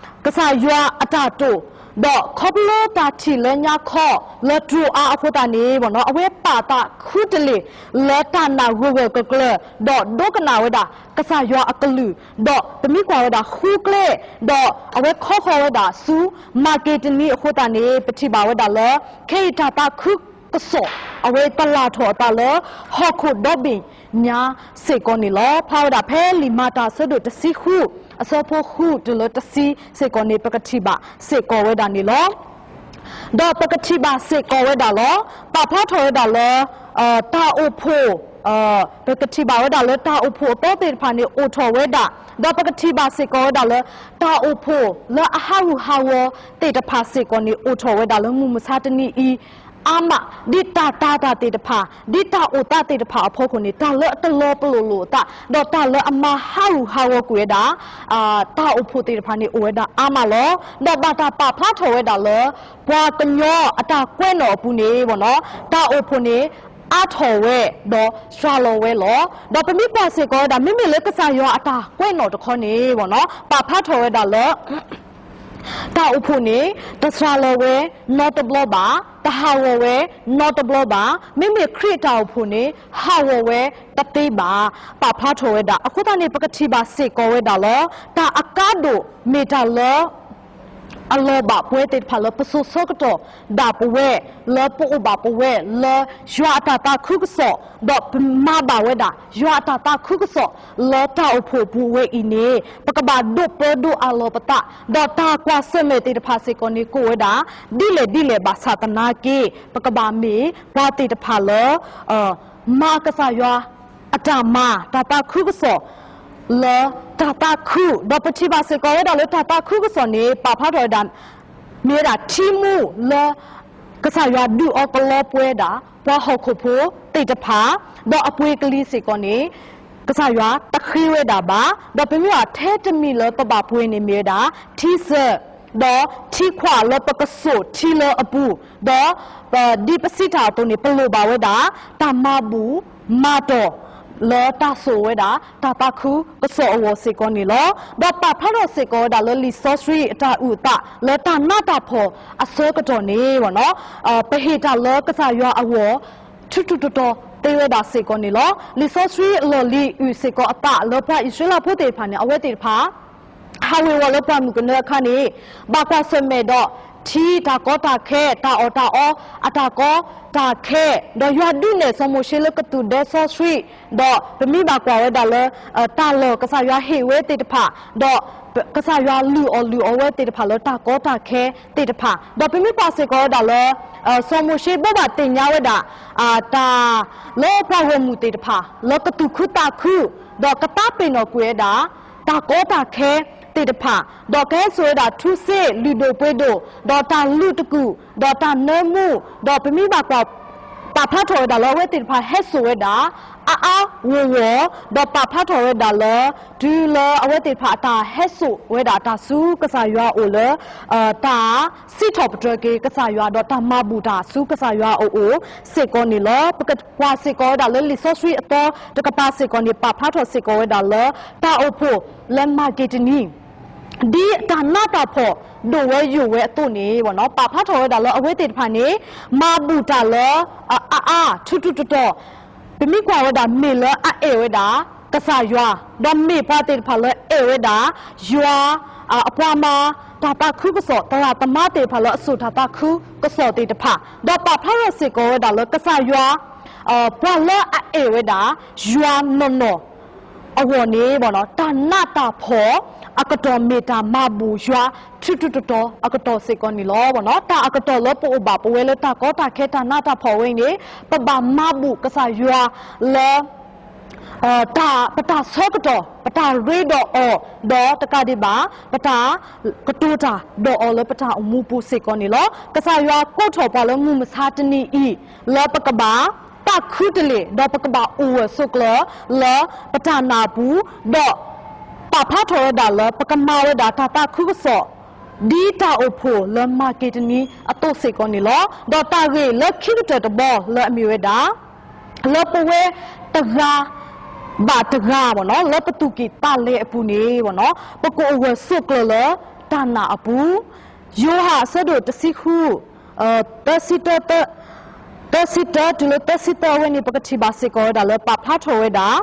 ကစၢ်ယွၤအတၢ်တိာ်, ဒီးခီဖျိတၢ်ထံၣ်လၢညါခီ လၢတြိၤအါအဃိသတးန့ၣ် ပေါ့နော်, အဝဲပာ်သးခူတလ့ၢ် လၢတၢ်နာ်ဂၢၢ်ဂၢၢ်ကျၢၤကျၢၤ, ဒီးဒိကနၣ်ဝဲဒၣ် ကစၢ်ယွၤအကလုၢ်, ဒီးပမ့ၢ်ကွၢ်ဝဲဒၣ်ဃုကျဲ, ဒီးအဝဲခီဃီၤဝဲဒၣ်ဆူ မၤက့ဒနံအဃိသတးန့ၣ် ပထံၣ်ဘၣ်ဝဲဒၣ်လၢ ခဲအံၤတၢ်သးခုကစီၣ် အဝဲသလၣ်ထီၣ်အသးလၢ ဟီၣ်ခိၣ်ဒီဘ့ၣ်ညါစ့ၢ်ကီးန့ၣ်လီၤ. ဖျါဝဲဒၣ်ဖဲလံာ်မၤတၢ်အဆၢဒိၣ်တဆံဃု အဆၢဖိဃုတုၤလၢတဆံစ့ၢ်ကီးန့ၣ် ပကထံၣ်ဘၣ်စ့ၢ်ကီးဝဲဒၣ်န့ၣ်လီၤ. ဒီးပကထံၣ်ဘၣ်စ့ၢ်ကီးဝဲဒၣ်လီၤ. ပာ်ဖျါထီၣ်ဝဲဒၣ်လၢ တၢ်အိၣ်ဖှိၣ် ပကထံၣ်ဘၣ်ဝဲဒၣ်လၢတၢ်အိၣ်ဖှိၣ်အသီသ့ၣ်တဖၣ်န့ၣ် အိၣ်ထီၣ်ဝဲဒၣ်, ဒီးပကထံၣ်ဘၣ်စ့ၢ်ကီးဝဲဒၣ်လၢ တၢ်အိၣ်ဖှိၣ်လၢအဟးဂူာ်ဟးဂီၤသ့ၣ်တဖၣ်စ့ၢ်ကီးန့ၣ် အိၣ်ထီၣ်ဝဲဒၣ်လၢမုၢ်မဆါတနံၤအံၤ အါမး ဒ်တၢ်တာ်တၢ်သ့ၣ်တဖၣ်, ဒ်တၢ်အိၣ်သးသ့ၣ်တဖၣ်အဖီခိၣ်န့ၣ် တၢ်လၢအတလီၤပလိာ်လိာ်အသး ဒီးတၢ်လၢအမၤဟးဂူာ်ဟးဂီၤကွံာ်ဝဲဒၣ် တၢ်အိၣ်ဖှိၣ်သ့ၣ်တဖၣ်န့ၣ် အိၣ်ဝဲဒၣ်အါမးလီၤ. ဒီးဘၣ်တၢ်ပာ်ဖျါထီၣ်ဝဲဒၣ်လၢ ပှၤကညီအတၢ်ကွဲးနီၣ်အပူၤန့ၣ် ပေါ့နော်, တၢ်အိၣ်ဖှိၣ်န့ၣ် အါထီၣ်ဝဲ ဒီးစှၤလီၤဝဲလီၤ. ဒီးပမ့ၢ်ကွၢ်စ့ၢ်ကီးဝဲဒၣ် မ့မ့ၢ်လၢကစၢ်ယွၤအတၢ်ကွဲးနီၣ်တခီန့ၣ် ပေါ့နော်, ပာ်ဖျါထီၣ်ဝဲဒၣ်လၢ တၢ်အိၣ်ဖှိၣ်န့ၣ် တစှၤလီၤဝဲနီတဘျီဘၣ်, တဟးဂီၤဝဲနီတဘျီဘၣ်, မ့မ့ၢ်ခရံာ်အတၢ်အိၣ်ဖှိၣ်န့ၣ် ဟးဂီၤဝဲတသ့ဘၣ်, ပာ်ဖျါထီၣ်ဝဲဒၣ်. အဃိသတးန့ၣ် ပကထံၣ်ဘၣ်စ့ၢ်ကီးဝဲဒၣ်လၢ တၢ်အကါဒိၣ်မ့ၢ်တၢ်လၢ အလီၤဘၣ်ပဝဲသ့ၣ်တဖၣ်လၢပစိၤဆၢကတီၢ်ဒၣ်ပဝဲ, လၢပအိၣ်ဘၣ်ပဝဲလၢယွၤအတၢ်သးခုကစီၣ်, ဒီးပမၤဘၣ်ဝဲဒၣ် ယွၤအတၢ်သးခုကစီၣ်လၢတၢ်အိၣ်ဖှိၣ်အပူၤဝဲအံၤန့ၣ် ပကဘၣ်ဒိးပၢဒိးအးလီၤပသး, ဒီးတၢ်ကွၢ်ဆၢၣ်မဲာ်သ့ၣ်တဖၣ်စ့ၢ်ကီးန့ၣ် ကအိၣ်ဝဲဒၣ် ဒ်လဲၣ်ဒ်လဲၣ်ဘၣ်ဆၣ်သနာ်က့ ပကဘၣ်မ့ၢ်ပှၤသ့ၣ်တဖၣ်လၢ မၤကစၢ်ယွၤအတၢ်မၤ တၢ်သးခုကစီၣ် လၢတၢ်သးခု, ဒီးပထံၣ်ဘၣ်စ့ၢ်ကီးဝဲဒၣ်လၢတၢ်သးခုကစီၣ်န့ၣ် ပာ်ဖျါထီၣ်ဝဲဒၣ် မ့ၢ်ဝဲဒၣ်ထံမူလၢ ကစၢ်ယွၤဒုးအီကလီပှဲၤဒၣ် ပှၤဟီၣ်ခိၣ်ဖိသ့ၣ်တဖၣ်, ဒီးအပှ့ၤကလံၤစ့ၢ်ကီးန့ၣ် ကစၢ်ယွၤတဃ့ဝဲဒၣ်ဘၣ်, ဒီးပမ့ၢ်ဘၣ်ထဲတမံၤလၢပဘၣ်ပှ့ၤန့ၣ်မ့ၢ်ဝဲဒၣ် ထံစၢၤ, ဒီးထ ထံခွးလၢပကစိာ်ထံလၢအပူၤ, ဒီးဒ်ပစံးတၢ်အသိးန့ၣ် ပလိၣ်ဘၣ်ဝဲဒၣ် တၢ်မၤဘူၣ်မၤတီၢ် လၢတၢ်စိာ်ဝဲဒၣ် တၢ်သးခုကစီၣ်အဂီၢ်စ့ၢ်ကီးန့ၣ်လီၤ. ဒီးပာ်ဖျါထီၣ်စ့ၢ်ကီးဝဲဒၣ်လၢလံာ်စီဆှံအတၢ်အုၣ်အသး လၢတၢ်နးတၢ်ဖှီၣ်အဆၢကတီၢ်န့ၣ် ပဟ့ၣ်တၢ်လၢကစၢ်ယွၤအဂီၢ် ထူးထူးတီၤတီၤသ့ဝဲဒၣ်စ့ၢ်ကီးန့ၣ်လီၤ. လံာ်စီဆှံအလီၢ်လံၤအုၣ်စ့ၢ်ကီးအသးလၢပှၤအံၣ်စရ့လးဖိသ့ၣ်တဖၣ်န့ၣ် အဝဲသ့ၣ်တဖၣ် ဟးဝ့ၤဝီၤလၢပှၢ်မုၢ်ကနၢအခါန့ၣ် ဘၣ်ကွၢ်ဆၢၣ်မဲာ်ဒီး ထံတၢ်ကီတၢ်ခဲ တၢ်အီၣ်တၢ်အီအတၢ်ကီတၢ်ခဲ, ဒီးယွၤဒုးနဲၣ်စီၤမိၤၡ့လၢကသူၣ်ဒဲစီဆှံ, ဒီးပမ့ၢ်ဘၣ်ကွၢ်ဝဲဒၣ်လၢ တၢ်လီၢ်ကစၢ်ယွၤဟ့ၣ်ဝဲသ့ၣ်တဖၣ်, ဒီးကစၢ်ယွၤလုၢ်အီၣ်လုၢ်အီဝဲသ့ၣ်တဖၣ်လၢတၢ်ကီတၢ်ခဲသ့ၣ်တဖၣ်, ဒီးပမ့ၢ်ကွၢ်စ့ၢ်ကီးဝဲဒၣ်လၢ စီၤမိၤၡ့ဘၣ်ဘၣ်သ့ၣ်ညါဝဲဒၣ် တၢ်လၢပှၤဂီၢ်မုၢ်သ့ၣ်တဖၣ် လၢကသူၣ်ခုသးခု, ဒီးကသးပ့ၤနီၣ်ကွံာ်ဝဲဒၣ် တၢ်ကီတၢ်ခဲသ့ၣ်တဖၣ်, ဒီးကဟဲစိာ်ဝဲဒၣ်ထူစ့ လုၢ်ဒိၣ်ပှ့ၤဒိၣ်, ဒီးတၢ်လုၢ်တကူၣ်, ဒီးတၢ်နၢမူ, ဒီးပမ့ၢ်ဘၣ်ကွၢ် ပာ်ဖျါထီၣ်ဝဲဒၣ်လၢအဝဲသ့ၣ်တဖၣ်ဟဲစိာ်ဝဲဒၣ် အါအါဂီၢ်ဂီၢ်, ဒီးပာ်ဖျါထီၣ်ဝဲဒၣ်လၢ တုၤလၢအဝဲသ့ၣ်တဖၣ်အတၢ်ဟဲစိာ်ဝဲဒၣ်တၢ်ဆူကစၢ်ယွၤအအိၣ်လၢ တၢ်စံးထီၣ်ပတြၢၤက့ၤကစၢ်ယွၤ ဒီးတၢ်မၤဘူၣ်တၢ်ဆူကစၢ်ယွၤအအိၣ်စ့ၢ်ကီးန့ၣ်လီၤ. ပကကွၢ်စ့ၢ်ကီးဝဲဒၣ်လၢလံာ်စီဆှံအသီတကပၤစ့ၢ်ကီးန့ၣ် ပာ်ဖျါထီၣ်စ့ၢ်ကီးဝဲဒၣ်လၢ တၢ်အိၣ်ဖှိၣ်လၢမၤက့းတနံ ဒ်တၢ်နးတၢ်ဖှီၣ်ဒိၣ်ဝဲယိာ်ဝဲအသိးန့ၣ် ပာ်ဖျါထီၣ်ဝဲဒၣ်လၢအဝဲသ့ၣ်တဖၣ်န့ၣ် မၤဘူၣ်တၢ်လၢ အအါအါထူးထူးတီၤတီၤ, ပမ့ၢ်ကွၢ်ဝဲဒၣ်မ့ၢ်လၢအအဲၣ်ဝဲဒၣ် ကစၢ်ယွၤ, ဒီးမ့ၢ်ပှၤသ့ၣ်တဖၣ်လၢအဲၣ်ဝဲဒၣ် ယွၤ အပှၤမၤတၢ်သးခုကစီၣ် သရၣ်သမါသ့ၣ်တဖၣ်လၢအစိာ်တၢ်သးခုကစီၣ်သ့ၣ်တဖၣ်, ဒီးပာ်ဖျါထီၣ်စ့ၢ်ကီးဝဲဒၣ်လၢကစၢ်ယွၤ ပှၤလၢအအဲၣ်ဝဲဒၣ် ယွၤနီၢ်နီၢ် အဂီၢ်န့ၣ် တၢ်နးတၢ်ဖှီၣ်အကတီၢ်မ့ၢ်တၢ်မၤဘူၣ်ယွၤ ထူးထူးတီၤတီၤအကတီၢ်စ့ၢ်ကီးန့ၣ်လီၤ. တၢ်အကတီၢ်လၢပအိၣ်ဘၣ်ပဝဲလၢတၢ်ကီတၢ်ခဲတၢ်နးတၢ်ဖှီၣ်ဝဲအံၤန့ၣ် ပဘၣ်မၤဘူၣ်ကစၢ်ယွၤလၢ ပတၢ်ဆၢကတီၢ် ပတၢ်ရ့ဒီးအီၤ ဒီးတကးဒံးဘၣ် ပတၢ်ကတိၤတၢ်ဒီးအီၤလၢပတၢ်အိၣ်မူပူၤစ့ၢ်ကီးန့ၣ်လီၤ. ကစၢ်ယွၤကိးထီၣ်ပှၤလၢမုၢ်မဆါတနံၤအံၤ လၢပကဘၣ်သးခုတလ့ၢ် ဒီးပကဘၣ်အိၣ်ဂၢၢ်ဆိးကျၢၤလၢပတၢ်နာ်အပူၤ, ဒီးပာ်ဖျါထီၣ်ဝဲဒၣ်လၢပကမၤဝဲဒၣ်တၢ်သးခုကစီၣ် ဒ်တၢ်အိၣ်ဖှိၣ်လၢမၤက့းတနံအသိးစ့ၢ်ကီးန့ၣ်လီၤ. ဒီးတၢ်ဂ့ၢ်လၢခံကတၢၢ်တဘီလၢအမ့ၢ်ဝဲဒၣ် လၢပဝဲတဂၤဘၣ်တဂၤ လၢပသူၣ်ကံၢ်သးလဲအပူၤန့ၣ် ပကအိၣ်ဂၢၢ်ဆိးကျၢၤလၢတၢ်နာ်အပူၤ, ယိၤဟၣ်အဆၢဒိၣ်တဆံဃု သၢဆံတၢ သၢဆံတၢတုၤလၢသၢဆံသၢဝဲန့ၣ် ပကထံၣ်ဘၣ်စ့ၢ်ကီးဝဲဒၣ်လၢပာ်ဖျါထီၣ်ဝဲဒၣ်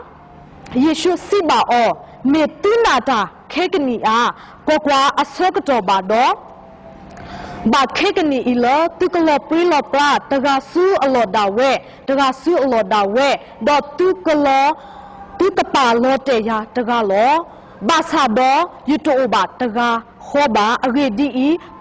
ယ့ၣ်ၡူးစံးဘၣ်အီၤ, မ့ၢ်သုနာ်တၢ်ခဲကနံၣ်ဧါ. ကွၢ်ကွၢ်, အဆၢကတီၢ်ဘၣ်ဒီး ဘၣ်ခဲကနံၣ်အံၤလၢသုကလီၤပြံလီၤပြါ တဂၤဆူအလီၢ်ဒၣ်ဝဲ, တဂၤဆူအလီၢ်ဒၣ်ဝဲ, ဒီးသုကလီၤ, သုကပာ်လီၤတဲာ်ယၤတဂၤလီၤ. ဘၣ်ဆၣ်ဒီးယတအိၣ်ဘၣ်တဂၤဃီဘၣ်. အဂ့ၢ်ဒ်အံၤ,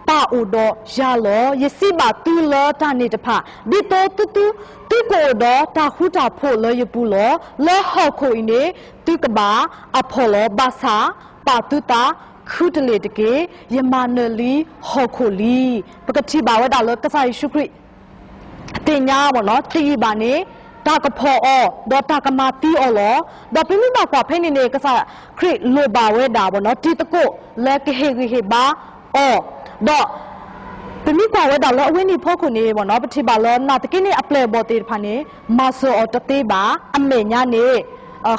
ပၢ်အိၣ်ဒီးယၤလီၤ. ယစံးဘၣ်သုလၢတၢ်န့ၣ်တဖၣ်, ဒ်သိးသု, သုကအိၣ်ဒီးတၢ်ဃူတၢ်ဖိးလၢယပူၤလီၤ. လၢဟီၣ်ခိၣ်အံၤန့ၣ် သုကဘၣ်အဖှီၣ်လီၤ. ဘၣ်ဆၣ်ပာ်သုသးခုတလ့ၢ်တက့ၢ်. ယမၤနၢၤလံဟီၣ်ခိၣ်လံ. ပကထံၣ်ဘၣ်ဝဲဒၣ်လၢကစၢ်ယ့ၣ်ၡူးခရံာ် သ့ၣ်ညါ သယံာ်ဘၣ်န့ၣ် တၢ်ကဖီၣ်အီၤ ဒီးတၢ်ကမၤသံအီၤလီၤ. ဒီးပမ့ၢ်ဘၣ်ကွၢ်ဖဲန့ၣ်န့ၣ် ကစၢ်ခရံာ်လိၣ်ဘၣ်ဝဲဒၣ် တံၤသကိးလၢကဟ့ၣ်ဂံၢ်ဟ့ၣ်ဘါအီၤ, ဒီးပမ့ၢ်ကွၢ်ဝဲဒၣ်လၢအဝဲန့ၣ်အဖီခိၣ်န့ၣ် ပထံၣ်ဘၣ်လၢနာ်သက့န့ၣ်အပျဲၢ်အဘီၣ်သ့ၣ်တဖၣ်န့ၣ် မၤစၢၤအီၤတသ့ဘၣ်. အမဲာ်ညါန့ၣ်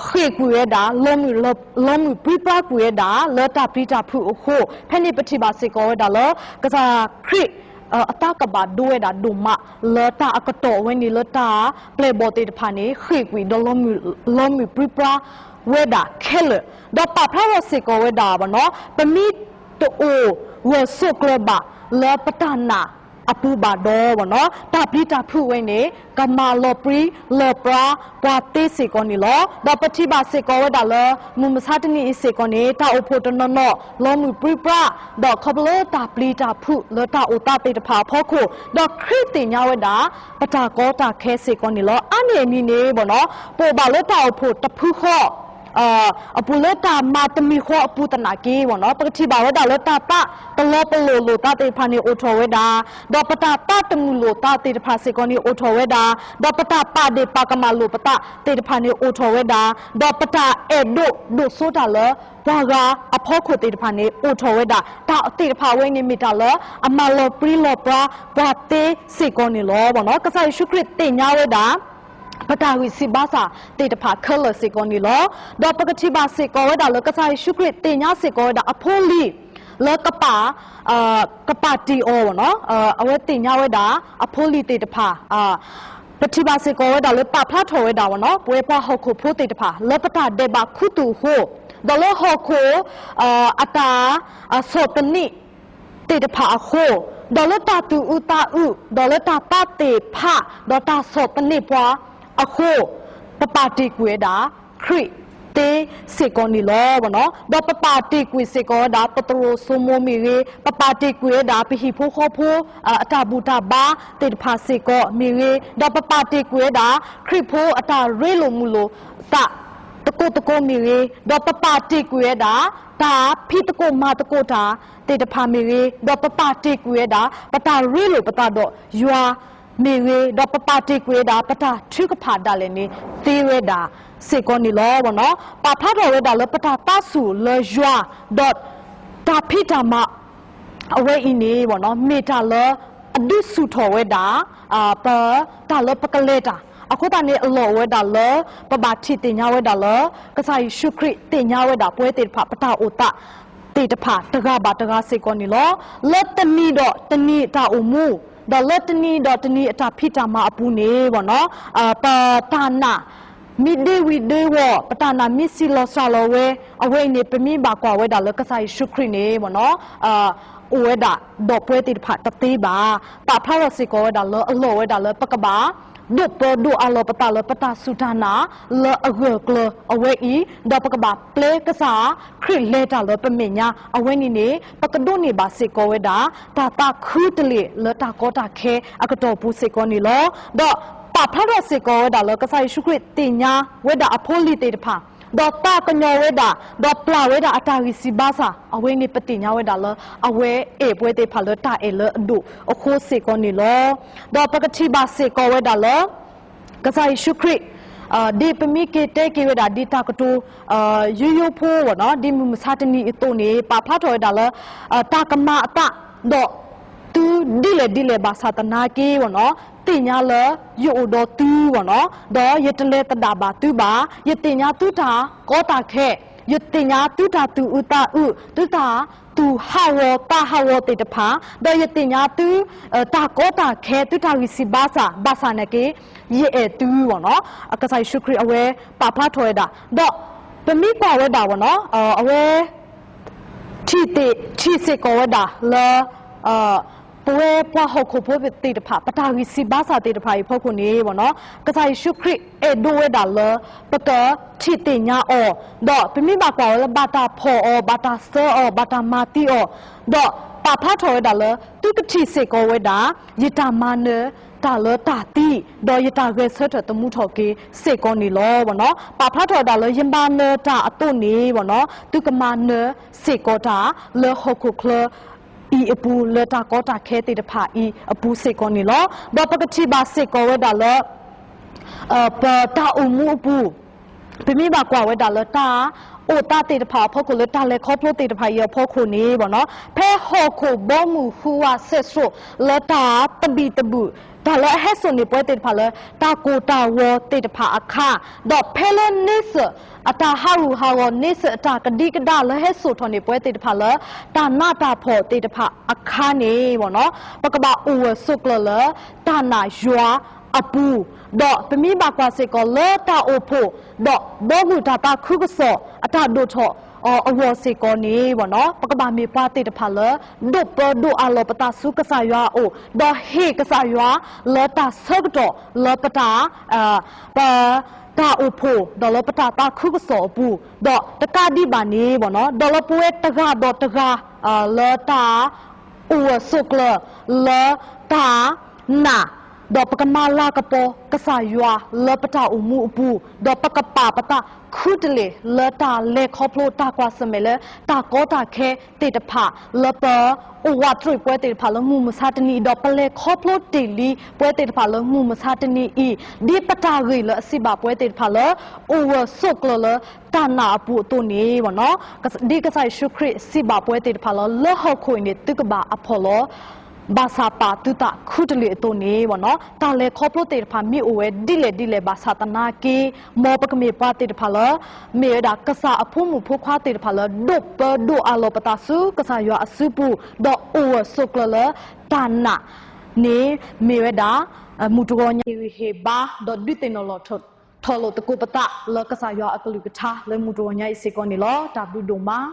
ဃ့ၢ်ကွံာ်ဝဲဒၣ် လီၤမုၢ်ပြံပြါကွံာ်ဝဲဒၣ် လၢတၢ်ပျံၤတၢ်ဖုးအဃိ, ဖဲန့ၣ်ပထံၣ်ဘၣ်စ့ၢ်ကီးဝဲဒၣ်လၢ ကစၢ်ခရံာ် အသးကဘၣ်ဒိဝဲဒၣ်ဒိၣ်မး လၢတၢ်အကတီၢ်အဝဲန့ၣ်လၢတၢ်ပျဲၢ်ဘီၣ်သ့ၣ်တဖၣ်န့ၣ် ဃ့ၢ်ကွံာ်ဒီး လီၤမုၢ်ပြံပြါဝဲဒၣ်ခဲလၢာ်, ဒီးပာ်ဖျါထီၣ်စ့ၢ်ကီးဝဲဒၣ် ပမ့ၢ်တအိၣ်ဂၢၢ်ဆိးကျၢၤဘၣ်လၢပတၢ်နာ်အပူၤဘၣ်ဒီး တၢ်ပျံၤတၢ်ဖုးဝဲန့ၣ် ကမၤလီၤပြံလီၤပြါပှၤသ့စ့ၢ်ကီးန့ၣ်လီၤ. ဒီးပထံၣ်ဘၣ်စ့ၢ်ကီးဝဲဒၣ်လၢ မုၢ်မဆါတနံၤအံၤစ့ၢ်ကီးန့ၣ် တၢ်အိၣ်ဖှိၣ်တနီၤနီၤ လီၤမုၢ်ပြံပြါ, ဒီးခီဖျိလၢတၢ်ပျံၤတၢ်ဖုးလၢတၢ်အိၣ်သးသ့ၣ်တဖၣ်အဖီခိၣ်, ဒီးခရံာ်သ့ၣ်ညါဝဲဒၣ် ပတၢ်ကီတၢ်ခဲစ့ၢ်ကီးန့ၣ်လီၤ. အါန့ၢ်အမံၤန့ၣ် ပအိၣ်ဘၣ်လၢတၢ်အိၣ်ဖှိၣ်တဖုဃီ အပူၤလၢတၢ်မၤတမံၤဃီအပူၤသနာ်က့ ပေါ့နော်, ပကထံၣ်ဘၣ်ဝဲဒၣ်လၢတၢ်သးတလီၤပလိာ်လိာ်သးသ့ၣ်တဖၣ်န့ၣ်အိၣ်ထီၣ်ဝဲဒၣ်, ဒီးပတၢ်သးတမုာ်လိာ်သးသ့ၣ်တဖၣ်စ့ၢ်ကီးန့ၣ်အိၣ်ထီၣ်ဝဲဒၣ်, ဒီးပတၢ်ပာ်ဒ့ၣ်ပာ်ကမၣ်လိာ်ပသးသ့ၣ်တဖၣ်န့ၣ်အိၣ်ထီၣ်ဝဲဒၣ်, ဒီးပတၢ်အဲၣ်ဒိးဒိၣ်စိတၢ်လၢပှၤဂၤအဖီခိၣ်သ့ၣ်တဖၣ်န့ၣ်အိၣ်ထီၣ်ဝဲဒၣ်, တၢ်သ့ၣ်တဖၣ်ဝဲန့ၣ်မ့ၢ်တၢ်လၢအမၤလီၤပြံလီၤပြါပှၤသ့စ့ၢ်ကီးန့ၣ်လီၤ. ပေါ့နော်, ကစၢ်ယ့ၣ်ၡူးခရံာ်သ့ၣ်ညါဝဲဒၣ် ပတၢ်ဂံၢ်စၢ်ဘါစၢ်သ့ၣ်တဖၣ်ခဲလၢာ်စ့ၢ်ကီးန့ၣ်လီၤ. ဒီးပကထံၣ်ဘၣ်စ့ၢ်ကီးဝဲဒၣ်လၢကစၢ်ယ့ၣ်ၡူးခရံာ်သ့ၣ်ညါစ့ၢ်ကီးဝဲဒၣ်အဖိလံၤ လၢကပာ် ကပာ်တ့ၢ်အီၤ ပေါ့နော်, အဝဲသ့ၣ်ညါဝဲဒၣ်အဖိလံၤသ့ၣ်တဖၣ် ပထံၣ်ဘၣ်စ့ၢ်ကီးဝဲဒၣ်လၢပာ်ဖျါထီၣ်ဝဲဒၣ် ပေါ့နော်, ပဝဲပှၤဟီၣ်ခိၣ်ဖိသ့ၣ်တဖၣ် လၢပတၢ်ဒဲးဘးခူသူၣ်အဃိ, ဒီးလၢဟီၣ်ခိၣ် အတၢ် ဆီၣ်သနံး သ့ၣ်တဖၣ်အဃိ, ဒီးလၢတၢ်သူၣ်အုးသးအုး, ဒီးလၢတၢ်သးသ့ၣ်ဖး, ဒီးတၢ်ဆီၣ်သနံးပှၤအဃိ, ပပာ်တ့ၢ်ကွံာ်ဝဲဒၣ် ခရံာ်သ့စ့ၢ်ကီးန့ၣ်လီၤ. ပေါ့နော်, ဒီးပပာ်တ့ၢ်ကွံာ်စ့ၢ်ကီးဝဲဒၣ် ပသရိာ်စိမိၤမ့ၢ်ဂ့ၤ, ပပာ်တ့ၢ်ကွံာ်ဝဲဒၣ် ပဟံၣ်ဖိဃီဖိ အတၢ်ဘူၣ်တၢ်ဘါသ့ၣ်တဖၣ်စ့ၢ်ကီးမ့ၢ်ဂ့ၤ, ဒီးပပာ်တ့ၢ်ကွံာ်ဝဲဒၣ် ခရံာ်ဖိအတၢ်ရ့လိာ်မုာ်လိာ်သး သကိးသကိးမ့ၢ်ဂ့ၤ, ဒီးပပာ်တ့ၢ်ကွံာ်ဝဲဒၣ် တၢ်ဖံးသကိးမၤသကိးတၢ်သ့ၣ်တဖၣ်မ့ၢ်ဂ့ၤ, ဒီးပပာ်တ့ၢ်ကွံာ်ဝဲဒၣ် ပတၢ်ရ့လိာ်ပသးဒီးယွၤမ့ၢ်ဂ့ၤ, ဒီးပပာ်တ့ၢ်ကွံာ်ဝဲဒၣ် ပတၢ်ထုကဖၣ်ဒၣ်လဲာ်န့ၣ် သ့ဝဲဒၣ်စ့ၢ်ကီးန့ၣ်လီၤ. ပေါ့နော်, ပာ်ဖျါထီၣ်ဝဲဒၣ်လၢပတၢ်သးဆူၣ်လၢယွၤ, ဒီးတၢ်ဖံးတၢ်မၤ အဝဲအံၤန့ၣ် ပေါ့နော်, မ့ၢ်တၢ်လၢအဒုးဆူၣ်ထီၣ်ဝဲဒၣ် ပ တၢ်လၢပကလဲၤတၢ်, အဃိသတးန့ၣ် အလီၢ်အိၣ်ဝဲဒၣ်လၢ ပဘၣ်ထံၣ်သ့ၣ်ညါဝဲဒၣ်လၢ ကစၢ်ယ့ၣ်ၡူးခရံာ်သ့ၣ်ညါဝဲဒၣ်ပဝဲသ့ၣ်တဖၣ် ပတၢ်အိၣ်သးသ့ၣ်တဖၣ်တဂၤဘၣ်တဂၤစ့ၢ်ကီးန့ၣ်လီၤ. လၢတနံၤဒီးတနံၤအတၢ်အိၣ်မူ, ဒီးလၢတနံၤဒီးတနံၤအတၢ်ဖံးတၢ်မၤအပူၤန့ၣ် ပေါ့နော်, ပတၢ်နာ် မ့ၢ်ဒ့ဝံၤဒ့ဝီၤ, ပတၢ်နာ်မ့ၢ်ဆံးလီၤစှၤလီၤဝဲ, အဝဲအံၤန့ၣ် ပမ့ၢ်ဘၣ်ကွၢ်ဝဲဒၣ်လၢကစၢ်ယ့ၣ်ၡူးခရံာ်န့ၣ် ပေါ့နော်, အိၣ်ဝဲဒၣ်ဒီးပဝဲသ့ၣ်တဖၣ်တသ့ဘၣ်. ပာ်ဖျါထီၣ်စ့ၢ်ကီးဝဲဒၣ်လၢအလီၢ်ဝဲဒၣ်လၢပကဘၣ် ဒိၣ်ပၢဒိၣ်အးလီၤပသးလၢပတၢ်စူၢ်တၢ်နာ်လၢအဂၢၢ်ကျၢၤအဝဲအံၤ, ဒီးပကဘၣ်ပျဲကစၢ်ခရံာ်လဲၤတၢ်လၢပမဲာ်ညါ အဝဲန့ၣ်န့ၣ် ပကဒိးန့ၢ်ဘၣ်စ့ၢ်ကီးဝဲဒၣ် တၢ်သးခုတလ့ၢ်လၢတၢ်ကီတၢ်ခဲအကတီၢ်ပူၤစ့ၢ်ကီးန့ၣ်လီၤ. ဒီးပာ်ဖျါထီၣ်စ့ၢ်ကီးဝဲဒၣ်လၢကစၢ်ယ့ၣ်ၡူးခရံာ်သ့ၣ်ညါဝဲဒၣ်အဖိလံၤသ့ၣ်တဖၣ်, ဒီးသးကညီၤဝဲဒၣ်, ဒီးပျၢ်ဝဲဒၣ်အတၢ်ဂံၢ်စၢ်ဘါစၢ်, အဝဲန့ၣ်ပသ့ၣ်ညါဝဲဒၣ်လၢ အဝဲအဲၣ်ပဝဲသ့ၣ်တဖၣ်လၢတၢ်အဲၣ်လၢအဒိၣ်အဃိစ့ၢ်ကီးန့ၣ်လီၤ. ဒီးပကထံၣ်ဘၣ်စ့ၢ်ကီးဝဲဒၣ်လၢ ကစၢ်ယ့ၣ်ၡူးခရံာ် ဒ်ပမ့ၢ်က့ၤတဲက့ၤဝဲဒၣ်ဒ်တၢ်ကတိၤ ယိယိဖိ ပေါ့နော်, ဒ်မုၢ်မဆါတနံၤအသိးန့ၣ် ပာ်ဖျါထီၣ်ဝဲဒၣ်လၢ တၢ်ကမၤအသး ဒီးသုဒ်လဲၣ်ဒ်လဲၣ်ဘၣ်ဆၣ်သနာ်က့ ပေါ့နော်, သ့ၣ်ညါလၢယအိၣ်ဒီးသု ပေါ့နော်, ဒီးယတလဲၤသဒၣ်ဘၣ်သုဘၣ်, ယသ့ၣ်ညါသုတၢ်ကီတၢ်ခဲ, ယသ့ၣ်ညါသုတၢ်သူၣ်အုးသးအုး, သုတၢ်သူၣ်ဟးဂီၤသးဟးဂီၤသ့ၣ်တဖၣ်, ဒီးယသ့ၣ်ညါသု တၢ်ကီတၢ်ခဲ သုတၢ်ဂံၢ်စၢ်ဘါစၢ် ဘၣ်ဆၣ်သနာ်က့ ယအဲၣ်သု ပေါ့နော်, ကစၢ်ယ့ၣ်ၡူးခရံာ်အဝဲပာ်ဖျါထီၣ်ဝဲဒၣ်, ဒီးပမ့ၢ်ကွၢ်ဝဲဒၣ် ပေါ့နော်, အဝဲ ထံၣ်သ့ၣ် ထံၣ်စ့ၢ်ကီးဝဲဒၣ်လၢ ပဝဲပှၤဟီၣ်ခိၣ်ဖိသ့ၣ်တဖၣ် ပတၢ်ဂံၢ်စၢ်ဘါစၢ်သ့ၣ်တဖၣ်အံၤအဖီခိၣ်န့ၣ် ပေါ့နော်, ကစၢ်ယ့ၣ်ၡူးခရံာ်အဲၣ်ဒိးဝဲဒၣ်လၢ ပကထံၣ်သ့ၣ်ညါအီၤ, ဒီးပမ့ၢ်ဘၣ်ကွၢ်ဝဲလၢဘၣ်တၢ်ဖီၣ်အီၤ, ဘၣ်တၢ်စၢအီၤ, ဘၣ်တၢ်မၤသံအီၤ, ဒီးပာ်ဖျါထီၣ်ဝဲဒၣ်လၢ သုကထံၣ်စ့ၢ်ကီးဝဲဒၣ် ယတၢ်မၤနၢၤ တၢ်လၢတၢ်သံ, ဒီးယတၢ်ဂဲၤဆၢထၢၣ်သမူထီၣ်က့ၤစ့ၢ်ကီးန့ၣ်လီၤ ပေါ့နော်. ပာ်ဖျါထီၣ်ဝဲဒၣ်လၢယမၤနၢၤတၢ်အသိးန့ၣ် ပေါ့နော်, သုကမၤနၢၤစ့ၢ်ကီးတၢ်လၢဟီၣ်ခိၣ်ချၢ အံၤအပူၤ လၢတၢ်ကီတၢ်ခဲသ့ၣ်တဖၣ်အံၤအပူၤစ့ၢ်ကီးန့ၣ်လီၤ. ဒီးပကထံၣ်ဘၣ်စ့ၢ်ကီးဝဲဒၣ်လၢ ပတၢ်အိၣ်မူအပူၤ, ပမ့ၢ်ဘၣ်ကွၢ်ဝဲဒၣ်လၢတၢ်အိၣ်သးသ့ၣ်တဖၣ်အဖီခိၣ် လၢတၢ်လဲၤခီဖျိသ့ၣ်တဖၣ်အံၤအဖီခိၣ်န့ၣ် ပေါ့နော်, ဖဲဟီၣ်ခိၣ်ဘီမုၢ်ဟူးဝးဆဲးစိး လၢတၢ်သဘံၣ်သဘုၣ် တၢ်လၢအဟဲစိာ်န့ၢ်ပဝဲသ့ၣ်တဖၣ်လၢ တၢ်ကိၢ်တၢ်ဂီၤသ့ၣ်တဖၣ်အခါ, ဒီးဖဲလၢန့ဆၢၣ်အတၢ်ဟးဂူာ်ဟးဂီၤ န့ဆၢၣ်အတၢ်ကဒံကဒါလၢဟဲစိာ်ထီၣ်န့ၢ်ပဝဲသ့ၣ်တဖၣ်လၢ တၢ်နးတၢ်ဖှီၣ်သ့ၣ်တဖၣ်အခါန့ၣ် ပေါ့နော်, ပကဘၣ်အိၣ်ဂၢၢ်ဆိးကျၢၤလၢတၢ်နာ်ယွၤအပူၤ, ဒီးပမ့ၢ်ဘၣ်ကွၢ်စ့ၢ်ကီးလၢတၢ်အိၣ်ဖှိၣ် ဒီးဘီမုၢ်တၢ်သးခုကစီၣ်အတၢ်ဒိၣ်ထီၣ်အဂီၢ်စ့ၢ်ကီးန့ၣ် ပေါ့နော်, ပကဘၣ်မ့ၢ်ပှၤသ့ၣ်တဖၣ်လၢ ဒိၣ်ပၢဒိၣ်အးလီၤပသးဆူကစၢ်ယွၤအအိၣ်, ဒီးဟ့ၣ်ကစၢ်ယွၤလၢတၢ်ဆၢကတီၢ်လၢပတၢ် ပ တၢ်အိၣ်ဖှိၣ် ဒီးလၢပတၢ်သးခုကစီၣ်အပူၤ, ဒီးတကးဒံးဘၣ်န့ၣ် ပေါ့နော်, ဒီးလၢပဝဲတဂၤဒီးတဂၤ လၢတၢ်အိၣ်ဂၢၢ်ဆိးကျၢၤလၢတၢ်နာ် ဒီးပကမၤလၤကပီၤကစၢ်ယွၤလၢပတၢ်အိၣ်မူအပူၤ, ဒီးပကပာ်ပသးခူတလ့ၢ်လၢတၢ်လဲၤခီဖျိတၢ်ကွၢ်ဆၢၣ်မဲာ်လၢ တၢ်ကီတၢ်ခဲသ့ၣ်တဖၣ်လၢပ အိၣ်ဝးတရံးပဝဲသ့ၣ်တဖၣ်လၢမုၢ်မဆါတနံၤအံၤ, ဒီးပလဲၤခီဖျိတ့ၢ်လံပဝဲသ့ၣ်တဖၣ်လၢမုၢ်မဆါတနံၤအံၤ, ဒ်ပတၢ်ဂ့ၢ်လၢအစံးဘၣ်ပဝဲသ့ၣ်တဖၣ်လၢ အိၣ်ဂၢၢ်ဆိးကျၢၤလၢတၢ်နာ်အပူၤအသိးန့ၣ်, ဒ်ကစၢ်ယ့ၣ်ၡူးခရံာ်စံးဘၣ်ပဝဲသ့ၣ်တဖၣ်လၢ လၢဟီၣ်ခိၣ်အံၤန့ၣ် သုကဘၣ်အဖှီၣ်လီၤ ဘၣ်ဆၣ်ပာ်သုသးခူတလ့ၢ်အသိးန့ၣ်, တၢ်လဲၤခီဖျိသ့ၣ်တဖၣ်မ့ၢ်အိၣ်ဝဲဒ်လဲၣ်ဒ်လဲၣ်ဘၣ်ဆၣ်သနာ်က့, မ်ပကမ့ၢ်ပှၤသ့ၣ်တဖၣ်လၢ မ့ၢ်ဝဲဒၣ်ကစၢ်အဖိမုၣ်ဖိခွါသ့ၣ်တဖၣ်လၢ ဒိးပၢဒိးအးလီၤပသးဆူကစၢ်ယွၤအစုပူၤ, ဒီးအိၣ်ဂၢၢ်ဆိးကျၢၤလၢတၢ်နာ်န့ၣ်, မ့ၢ်ဝဲဒၣ် မုၢ်တဂီၤညါ ဟ့ၣ်ဂံၢ်ဟ့ၣ်ဘါ ဒီးဒုးသ့ၣ်နီၣ်လီၤထီၣ်လိာ်သကိးပသး လၢကစၢ်ယွၤအကလုၢ်ကထါလၢမုၢ်တဂီၤညါအံၤစ့ၢ်ကီးန့ၣ်လီၤ. တၢ်ဘျုးဒိၣ်မး.